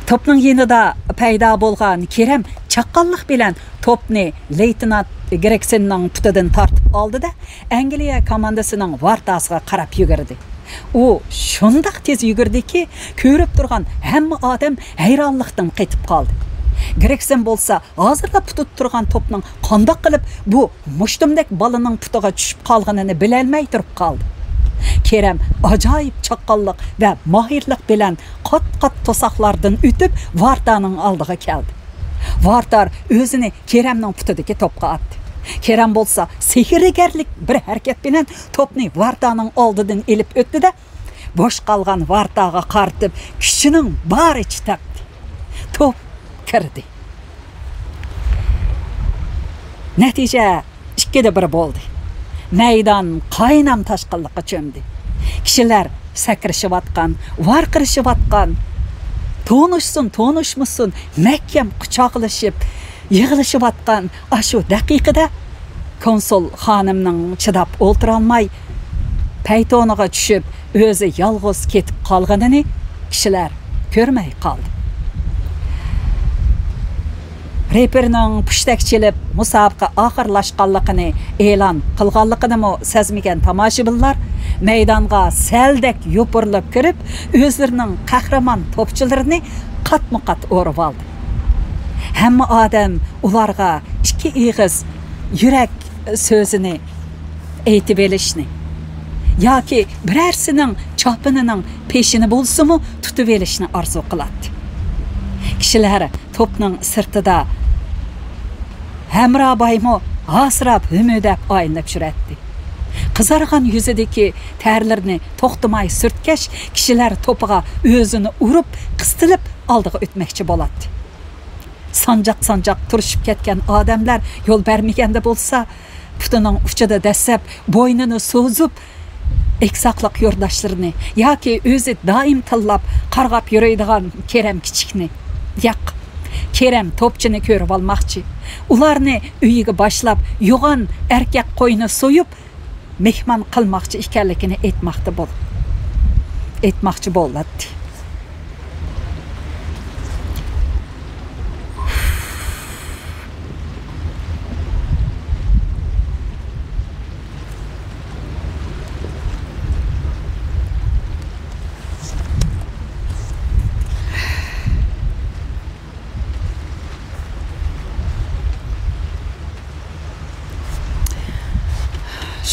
توپنىڭ يېنىدا پەيدا بولغان كېرەم چاققانلىق بىلەن توپنى لېيتېنانت گرېكسېننىڭ پۇتىدىن تارتىپ ئالدى-دە، ئەنگلىيە كوماندىسىنىڭ ۋارتاسىغا قاراپ يۈگۈردى. ئۇ شۇنداق تېز يۈگۈردىكى، كۆرۈپ تۇرغان ھەممە ئادەم ھەيرانلىقتىن قېتىپ قالدى. گرېكسېن بولسا ھازىرلا پۇتىدا تۇرغان توپنىڭ قانداق قىلىپ بۇ مۇشتۇمدەك بالىنىڭ پۇتىغا چۈشۈپ قالغىنىنى بىلەلمەي تۇرۇپ قالدى. كېرەم ئاجايىپ چاققانلىق ۋە ماھىرلىق بىلەن قات-قات توساقلاردىن ئۆتۈپ، ۋارتانىڭ ئالدىغا كەلدى. ۋارتار ئۆزىنى كېرەمنىڭ پۇتىدىكى توپقا ئاتتى. كېرەم بولسا سېھىرگەرلىك بىر ھەرىكەت بىلەن توپنى ۋارتارنىڭ ئالدىدىن ئېلىپ ئۆتتى-دە، بوش قالغان ۋارتاغا قارىتىپ كۈچىنىڭ بارىچە تەپتى. توپ كىردى. نەتىجە ئىككىدە بىر بولدى. مەيدان قاينام تاشقىنلىققا چۆمدى. كىشىلەر سەكرىشىۋاتقان، ۋارقىرىشىۋاتقان، تونۇشسۇن، تونۇشمىسۇن، مەھكەم قۇچاقلىشىپ، يىغلىشىۋاتقان ئاشۇ دەقىقىدە كونسۇل خانىمنىڭ چىداپ ئولتۇرالماي، پەيتونىغا چۈشۈپ، ئۆزى يالغۇز كېتىپ قالغىنىنى كىشىلەر كۆرمەي قالدى. رېپېرنىڭ پۇشتەك چېلىپ، مۇسابىقە ئاخىرلاشقانلىقىنى ئېلان قىلغانلىقىنىمۇ سەزمىگەن تاماشىبىنلار مەيدانغا سەلدەك يوپۇرۇلۇپ كىرىپ، ئۆزلىرىنىڭ قەھرىمان توپچىلىرىنى قاتمۇ قات ئورىۋالدى. ھەممە ئادەم ئۇلارغا ئىككى ئېغىز يۈرەك سۆزىنى ئېيتىۋېلىشنى ياكى بىرەرسىنىڭ چاپىنىنىڭ پېشىنى بولسىمۇ تۇتۇۋېلىشنى ئارزۇ قىلاتتى. كىشىلەر توپنىڭ سىرتىدا ھەمرابايمۇ ھاسىراپ، ھۈمۈدەپ ئايلىنىپ يۈرەتتى. قىزارغان يۈزىدىكى تەرلىرىنى توختىماي سۈرتكەچ، كىشىلەر توپىغا ئۆزىنى ئۇرۇپ، قىستىلىپ ئالدىغا ئۆتمەكچى بولاتتى. سانجاق-سانجاق تۇرۇشۇپ كەتكەن ئادەملەر يول بەرمىگەندە بولسا، پۇتىنىڭ ئۇچىدا دەسسەپ، بوينىنى سوزۇپ، ئېكساقلىق يولداشلىرىنى ياكى ئۆزى دائىم تىللاپ، قارغاپ يۈرىدىغان كېرەم كىچىكنى، ياق، كېرەم توپچىنى كۆرۈۋالماقچى. ئۇلارنى ئۆيىگە باشلاپ، يوغان ئەركەك قوينى سويۇپ، مېھمان قىلماقچى ئىكەنلىكىنى ئېيتماقتا بول-، ئېيتماقچى بولاتتى.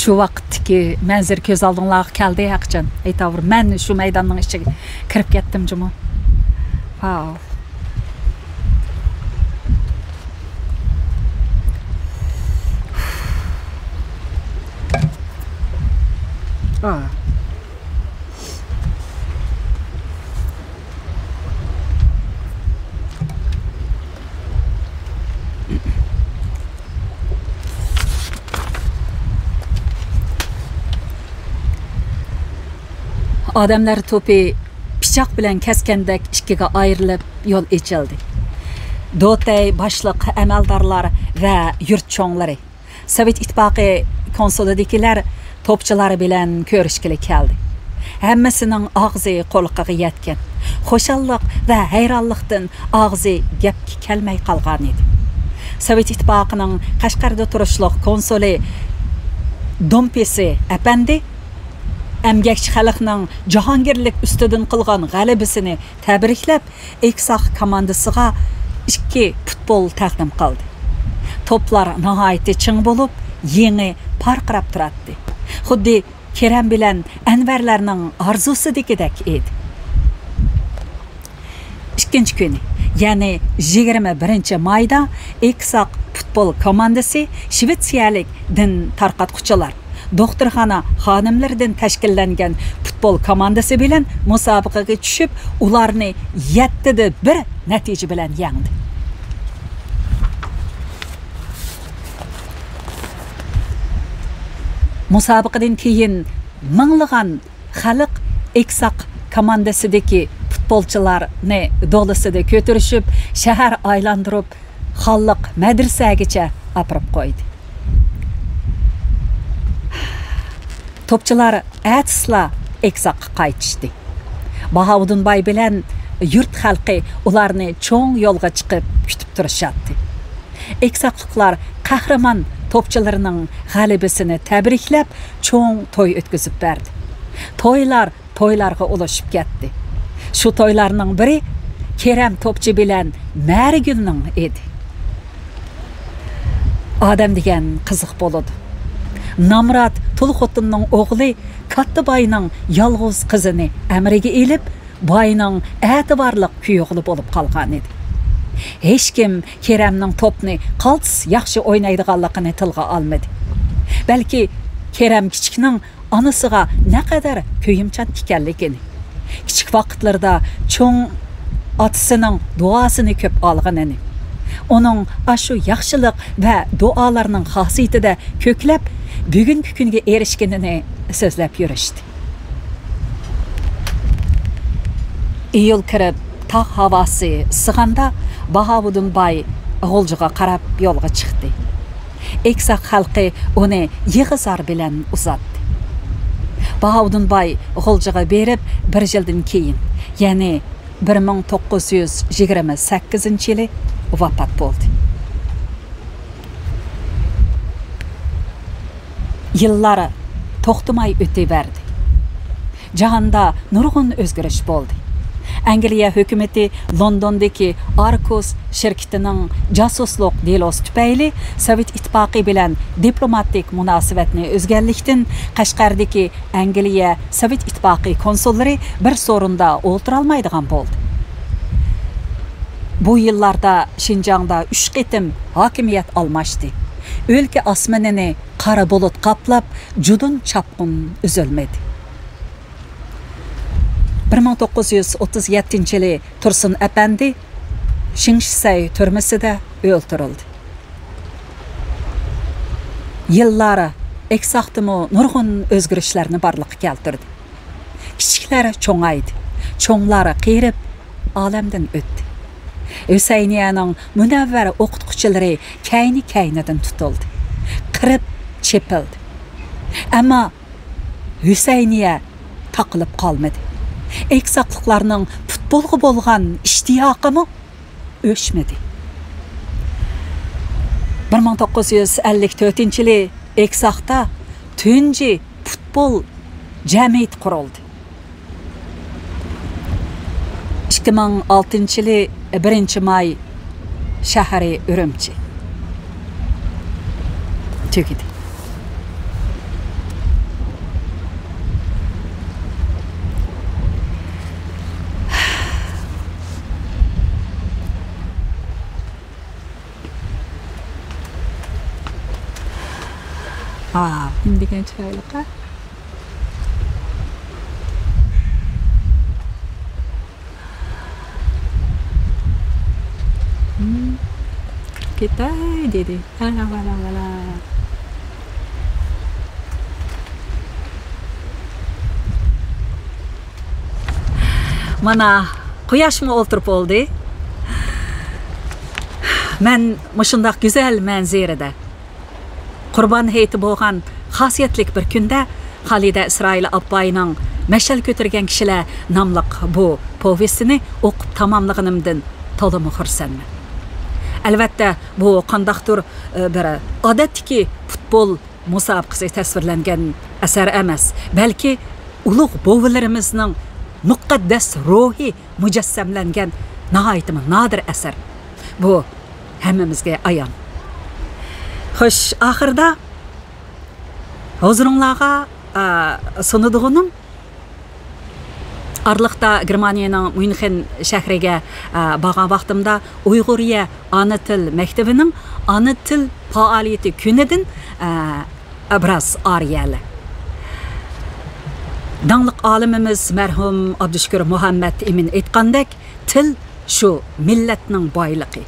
شۇ ۋاقىتتىكى مەنزىرە كۆز ئالدىڭلارغا كەلدى ھەقىچان. ئېيتاۋۇر، مەن شۇ مەيداننىڭ ئىچىگە كىرىپ كەتتىم جۇمۇ. ۋاۋ. ئادەملەر توپى پىچاق بىلەن كەسكەندەك ئىككىگە ئايرىلىپ يول ئېچىلدى. دوتەي باشلىق، ئەمەلدارلار ۋە يۇرت چوڭلىرى، سوۋېت ئىتتىپاقى كونسۇلىدىكىلەر توپچىلار بىلەن كۆرۈشكىلى كەلدى. ھەممىسىنىڭ ئاغزى قۇلىقىغا يەتكەن. خۇشاللىق ۋە ھەيرانلىقتىن ئاغزى گەپكە كەلمەي قالغانىدى. سوۋېت ئىتتىپاقىنىڭ قەشقەردە تۇرۇشلۇق كونسۇلى دومپىسى ئەپەندى ئەمگەكچى خەلقنىڭ جاھانگىرلىك ئۈستىدىن قىلغان غەلىبىسىنى تەبرىكلەپ، ئېكساق كوماندىسىغا ئىككى پۇتبول تەقدىم قىلدى. توپلار ناھايىتى چىڭ بولۇپ، يېڭى پارقىراپ تۇراتتى. خۇددى كېرەم بىلەن ئەنۋەرلەرنىڭ ئارزۇسىدىكىدەك ئىدى. ئىككىنچى كۈنى، يەنى يىگىرمە بىرىنچى مايدا ئېكساق پۇتبول كوماندىسى شىۋېتسىيەلىك دىن تارقاتقۇچىلار، دوختۇرخانا خانىملىرىدىن تەشكىللەنگەن پۇتبول كوماندىسى بىلەن مۇسابىقىگە چۈشۈپ، ئۇلارنى يەتتىدە بىر نەتىجە بىلەن يەڭدى. مۇسابىقىدىن كېيىن مىڭلىغان خەلق ئېكساق كوماندىسىدىكى پۇتبولچىلارنى دولىسىدا كۆتۈرۈشۈپ، شەھەر ئايلاندۇرۇپ، خانلىق مەدرىسەگىچە ئاپىرىپ قويدى. توپچىلار ئەتىسىلا ئېكساققا قايتىشتى. باھاۋۇدۇن باي بىلەن يۇرت خەلقى ئۇلارنى چوڭ يولغا چىقىپ كۈتۈپ تۇرۇشاتتى. ئېكساقلىقلار قەھرىمان توپچىلىرىنىڭ غەلىبىسىنى تەبرىكلەپ، چوڭ توي ئۆتكۈزۈپ بەردى. تويلار تويلارغا ئۇلىشىپ كەتتى. شۇ تويلارنىڭ بىرى كېرەم توپچى بىلەن مەرىگۈلنىڭ ئىدى. ئادەم دېگەن قىزىق بولىدۇ. نامرات تۇل خوتۇننىڭ ئوغلى كاتتا باينىڭ يالغۇز قىزىنى ئەمرىگە ئېلىپ، باينىڭ ئەتىۋارلىق كۈيئوغلى بولۇپ قالغانىدى. ھېچكىم كېرەمنىڭ توپنى قالتىس ياخشى ئوينايدىغانلىقىنى تىلغا ئالمىدى. بەلكى كېرەم كىچىكنىڭ ئانىسىغا نەقەدەر كۆيۈمچان ئىكەنلىكىنى، كىچىك ۋاقىتلىرىدا چوڭ ئاتىسىنىڭ دۇئاسىنى كۆپ ئالغىنىنى، ئۇنىڭ ئاشۇ ياخشىلىق ۋە دۇئالارنىڭ خاسىيىتىدە كۆكلەپ، بۈگۈنكى كۈنگە ئېرىشكىنىنى سۆزلەپ يۈرۈشتى. ئىيۇل كىرىپ، تاغ ھاۋاسى ئىسسىغاندا، باھاۋۇدۇن باي غۇلجىغا قاراپ يولغا چىقتى. ئېكساق خەلقى ئۇنى يىغا-زار بىلەن ئۇزاتتى. باھاۋۇدۇن باي غۇلجىغا بېرىپ بىر يىلدىن كېيىن، يەنى بىر مىڭ توققۇز يۈز يىگىرمە سەككىزىنچى يىلى ۋاپات بولدى. يىللار توختىماي ئۆتۈۋەردى. جاھاندا نۇرغۇن ئۆزگىرىش بولدى. ئەنگلىيە ھۆكۈمىتى لوندوندىكى ئاركوس شىركىتىنىڭ جاسۇسلۇق دېلوسى تۈپەيلى سوۋېت ئىتتىپاقى بىلەن دىپلوماتىك مۇناسىۋەتنى ئۈزگەنلىكتىن، قەشقەردىكى ئەنگلىيە سوۋېت ئىتتىپاقى كونسۇللىرى بىر سورۇندا ئولتۇرالمايدىغان بولدى. بۇ يىللاردا شىنجاڭدا ئۈچ قېتىم ھاكىمىيەت ئالماشتى. ئۆلكە ئاسمىنىنى قارا بۇلۇت قاپلاپ، جۇدۇن چاپقۇن ئۈزۈلمىدى. بىر مىڭ توققۇز يۈز ئوتتۇز يەتتىنچى يىلى تۇرسۇن ئەپەندى شىڭشىسەي تۈرمىسىدە ئۆلتۈرۈلدى. يىللار ئېكساقتىمۇ نۇرغۇن ئۆزگىرىشلەرنى بارلىققا كەلتۈردى. كىچىكلەر چوڭايدى، چوڭلار قېرىپ، ئالەمدىن ئۆتتى. ھۈسەينىيەنىڭ مۇنەۋۋەر ئوقۇتقۇچىلىرى كەينى-كەينىدىن تۇتۇلدى، قىرىپ چېپىلدى. ئەمما ھۈسەينىيە تاقىلىپ قالمىدى. ئېكساقلىقلارنىڭ پۇتبولغا بولغان ئىشتىياقىمۇ ئۆچمىدى. بىر مىڭ توققۇز يۈز ئەللىك تۆتىنچى يىلى ئېكساقتا تۇنجى پۇتبول جەمئىيىتى قۇرۇلدى. ئىككى مىڭ ئالتىنچى يىلى بىرىنچى ماي، شەھىرى ئۈرۈمچى. تۈگىدى. ۋاۋ، نېمە دېگەن چىرايلىق-ھە. كىرىپ كېتەي دېدى. ۋالا، ۋالا، ۋالا. مانا، قۇياشمۇ ئولتۇرۇپ بولدى. مەن مۇشۇنداق گۈزەل مەنزىرىدە، قۇربان ھېيتى بولغان خاسىيەتلىك بىر كۈندە خالىدە ئىسرائىل ئاپپاينىڭ مەشئەل كۆتۈرگەن كىشىلەر ناملىق بۇ پوۋېستىنى ئوقۇپ تاماملىغىنىمدىن تولىمۇ خۇرسەنمەن. ئەلۋەتتە، بۇ قانداقتۇر، ئى، بىر ئادەتتىكى پۇتبول مۇسابىقىسى تەسۋىرلەنگەن ئەسەر ئەمەس، بەلكى ئۇلۇغ بوۋىلىرىمىزنىڭ مۇقەددەس روھى مۇجەسسەملەنگەن ناھايىتىمۇ نادىر ئەسەر. بۇ ھەممىمىزگە ئايان. خوش، ئاخىرىدا ھۇزۇرۇڭلارغا، ئا، سۇنىدىغىنىم، ئارىلىقتا گېرمانىيەنىڭ ميۇنخېن شەھىرىگە، ئا، بارغان ۋاقتىمدا ئۇيغۇرىيە ئانا تىل مەكتىۋىنىڭ ئانا تىل پائالىيىتى كۈنىدىن، ئا، ئابراز ئارىيەلە. داڭلىق ئالىمىمىز مەرھۇم ئابدۇشۈكۈر مۇھەممەت ئىمىن ئېيتقاندەك، تىل شۇ مىللەتنىڭ بايلىقى.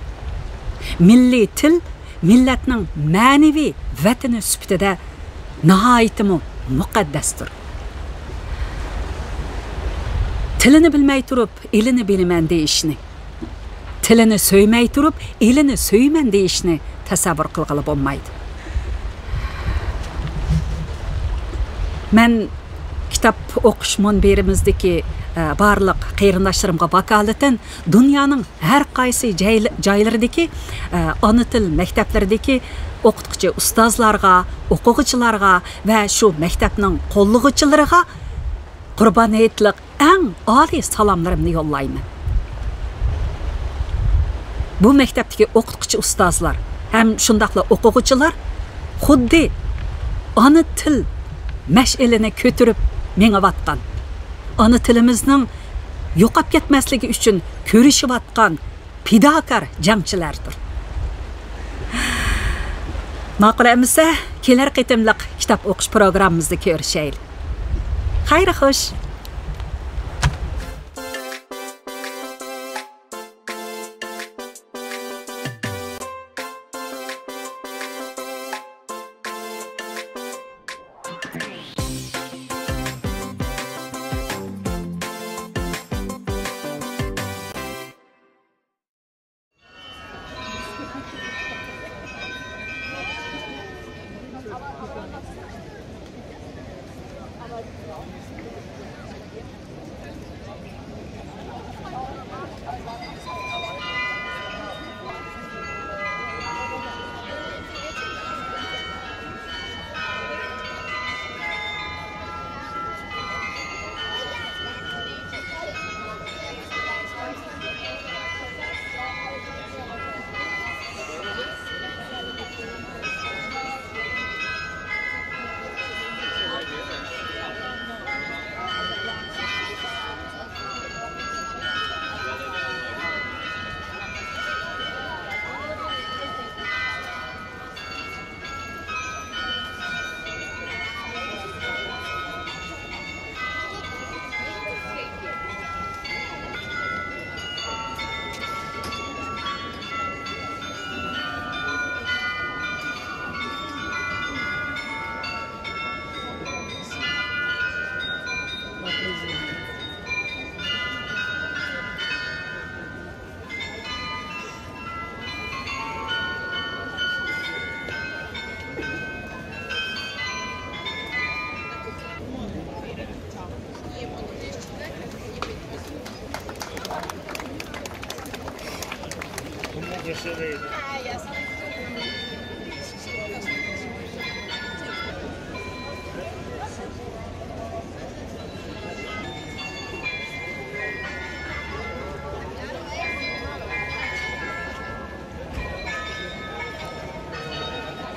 مىللىي تىل مىللەتنىڭ مەنىۋى ۋەتىنى سۈپىتىدە ناھايىتىمۇ مۇقەددەستۇر. تىلىنى بىلمەي تۇرۇپ، ئېلىنى بىلىمەن دېيىشنى، تىلىنى سۆيمەي تۇرۇپ، ئېلىنى سۆيىمەن دېيىشنى تەسەۋۋۇر قىلغىلى بولمايدۇ. مەن كىتاب ئوقۇش مۇنبىرىمىزدىكى، ئە، بارلىق قېرىنداشلىرىمغا ۋاكالىتەن دۇنيانىڭ ھەر قايسى جايل-، جايلىرىدىكى، ئە، ئانا تىل مەكتەپلىرىدىكى ئوقۇتقۇچى ئۇستازلارغا، ئوقۇغۇچىلارغا ۋە شۇ مەكتەپنىڭ قوللىغۇچىلىرىغا قۇربان ھېيتلىق ئەڭ ئالىي سالاملىرىمنى يوللايمەن. بۇ مەكتەپتىكى ئوقۇتقۇچى ئۇستازلار ھەم شۇنداقلا ئوقۇغۇچىلار خۇددى ئانا تىل مەشئىلىنى كۆتۈرۈپ مېڭىۋاتقان، ئانا تىلىمىزنىڭ يوقاپ كەتمەسلىكى ئۈچۈن كۈرىشىۋاتقان پىداكار جەڭچىلەردۇر. ماقۇل ئەمىسە، كېلەر قېتىملىق كىتاب ئوقۇش پروگراممىمىزدا كۆرۈشەيلى. خەير خوش.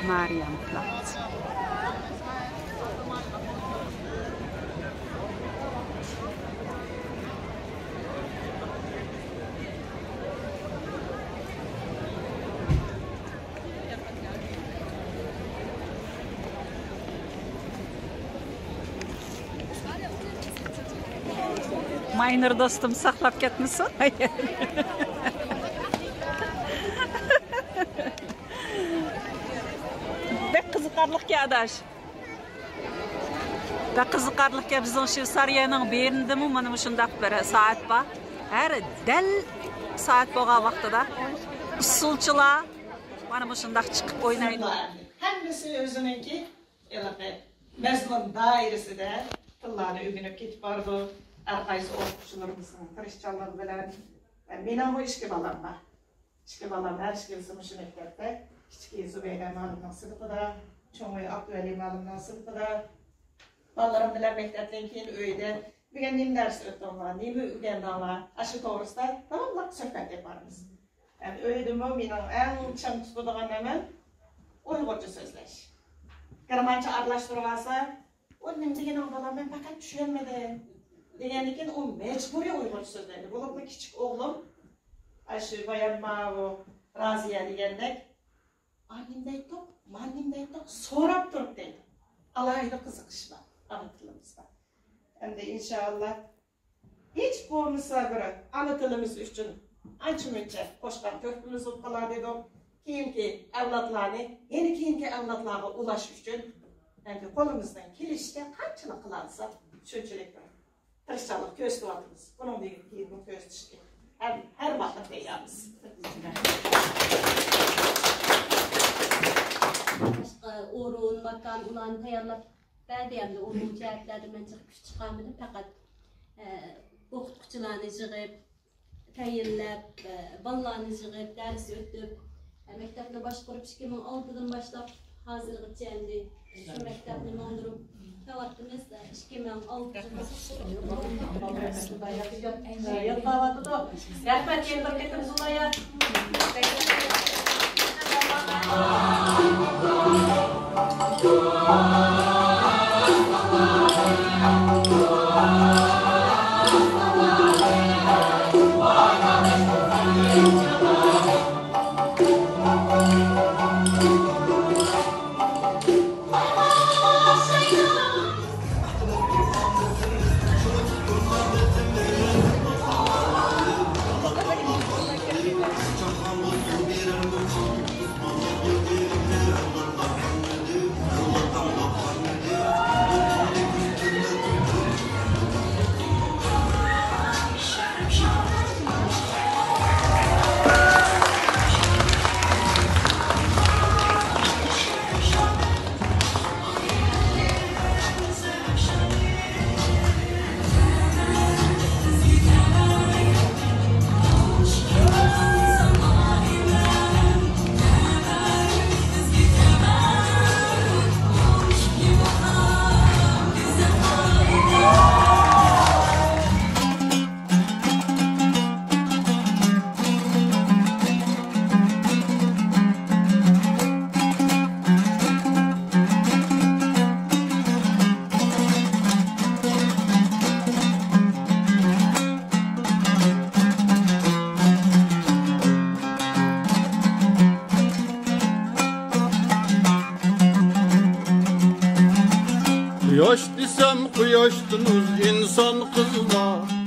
Marienplatz. ماينېر دوستۇم ساقلاپ كەتمىسۇن. بەك قىزىقارلىقكەن ئاداش. بەك قىزىقارلىقكەن، بىزنىڭ شۋېتسارىيەنىڭ بېرنىدىمۇ مانا مۇشۇنداق بىر سائەت بار. ھەر دەل سائەت بولغان ۋاقتىدا ئۇسسۇلچىلار مانا مۇشۇنداق چىقىپ ئوينايدۇ. ھەممىسى ئۆزىنىڭكى ھېلىقى مەزمۇن دائىرىسىدە تىللارنى ئۆگىنىپ كېتىپ بارىدۇ. ھەر قايسى ئوقۇتقۇچىلىرىمىزنىڭ تىرىشچانلىقى بىلەن. مېنىڭمۇ ئىككى بالام بار. ئىككى بالام ھەر ئىككىلىسى مۇشۇ مەكتەپتە. كىچىكى زۇبەيدە مۇئەللىمنىڭ سىنىپىدا، چوڭى ئابدۇۋەلى مۇئەللىمنىڭ سىنىپىدا. بالىلىرىم بىلەن مەكتەپتىن كېيىن ئۆيدە بۈگۈن نېمە دەرس ئۆتتۈڭلار، نېمە ئۆگەندىڭلار، ئاشۇ توغرىسىدا داۋاملىق سۆھبەت ئېلىپ بارىمىز. ھەم ئۆيدىمۇ مېنىڭ ئەڭ چىڭ تۇتىدىغان نېمەم ئۇيغۇرچە سۆزلەش. گېرمانچە ئارىلاشتۇرۇۋالسا، ئۇ نېمە دېگىنىڭ بالام، مەن پەقەت چۈشەنمىدىم دېگەندىكىن، ئۇ مەجبۇرىي ئۇيغۇرچە سۆزلەيدۇ. بولۇپمۇ كىچىك ئوغلۇم، ئاشۇ بايام ماۋۇ رازىيە دېگەندەك، ئا نېمە دەيتتۇق، ما نېمە دەيتتۇق، سوراپ تۇرۇپ دەيدۇ. ئالاھىدە قىزىقىش بار ئانا تىلىمىزغا. ئەمدى ئىنشائاللا، ھېچ بولمىسا بىر ئانا تىلىمىز ئۈچۈن ئانچە مۇنچە قوشقان تۆھپىمىز بولۇپ قالار دېدۇق. كېيىنكى ئەۋلادلارنى، يەنە كېيىنكى ئەۋلادلارغا ئۇلاش ئۈچۈن، ئەمدى قولىمىزدىن كېلىشىچە قانچىلىك قىلالىساق، شۇنچىلىك بىر تىرىشچانلىق كۆرسىتىۋاتىمىز. بۇنىڭدىن كېيىنمۇ كۆرسىتىشكە ھەر، ھەر ۋاقىت تەييارمىز. باشقا ئورۇن، ماكان، ئۇلارنى تەييارلاپ بەردى. ئەمدى ئۇ جەھەتلەردە مەن جىق كۈچ چىقارمىدىم. پەقەت، ئە، ئوقۇتقۇچىلارنى يىغىپ، تەيىنلەپ، ئە، بالىلارنى يىغىپ، دەرس ئۆتۈپ، ئە، مەكتەپنى باشقۇرۇپ، ئىككى مىڭ ئالتىدىن باشلاپ ھازىرغىچە ئەمدى شۇ مەكتەپنى ماڭدۇرۇپ كېلىۋاتىمىز. ئىككى مىڭ ئالتە يىلى يادلاۋاتىدۇ. رەھمەت، يەنە بىر قېتىم زۇلايا. ياش دېسەم قۇياشتىن ئۇز ئىنسان قىزلار.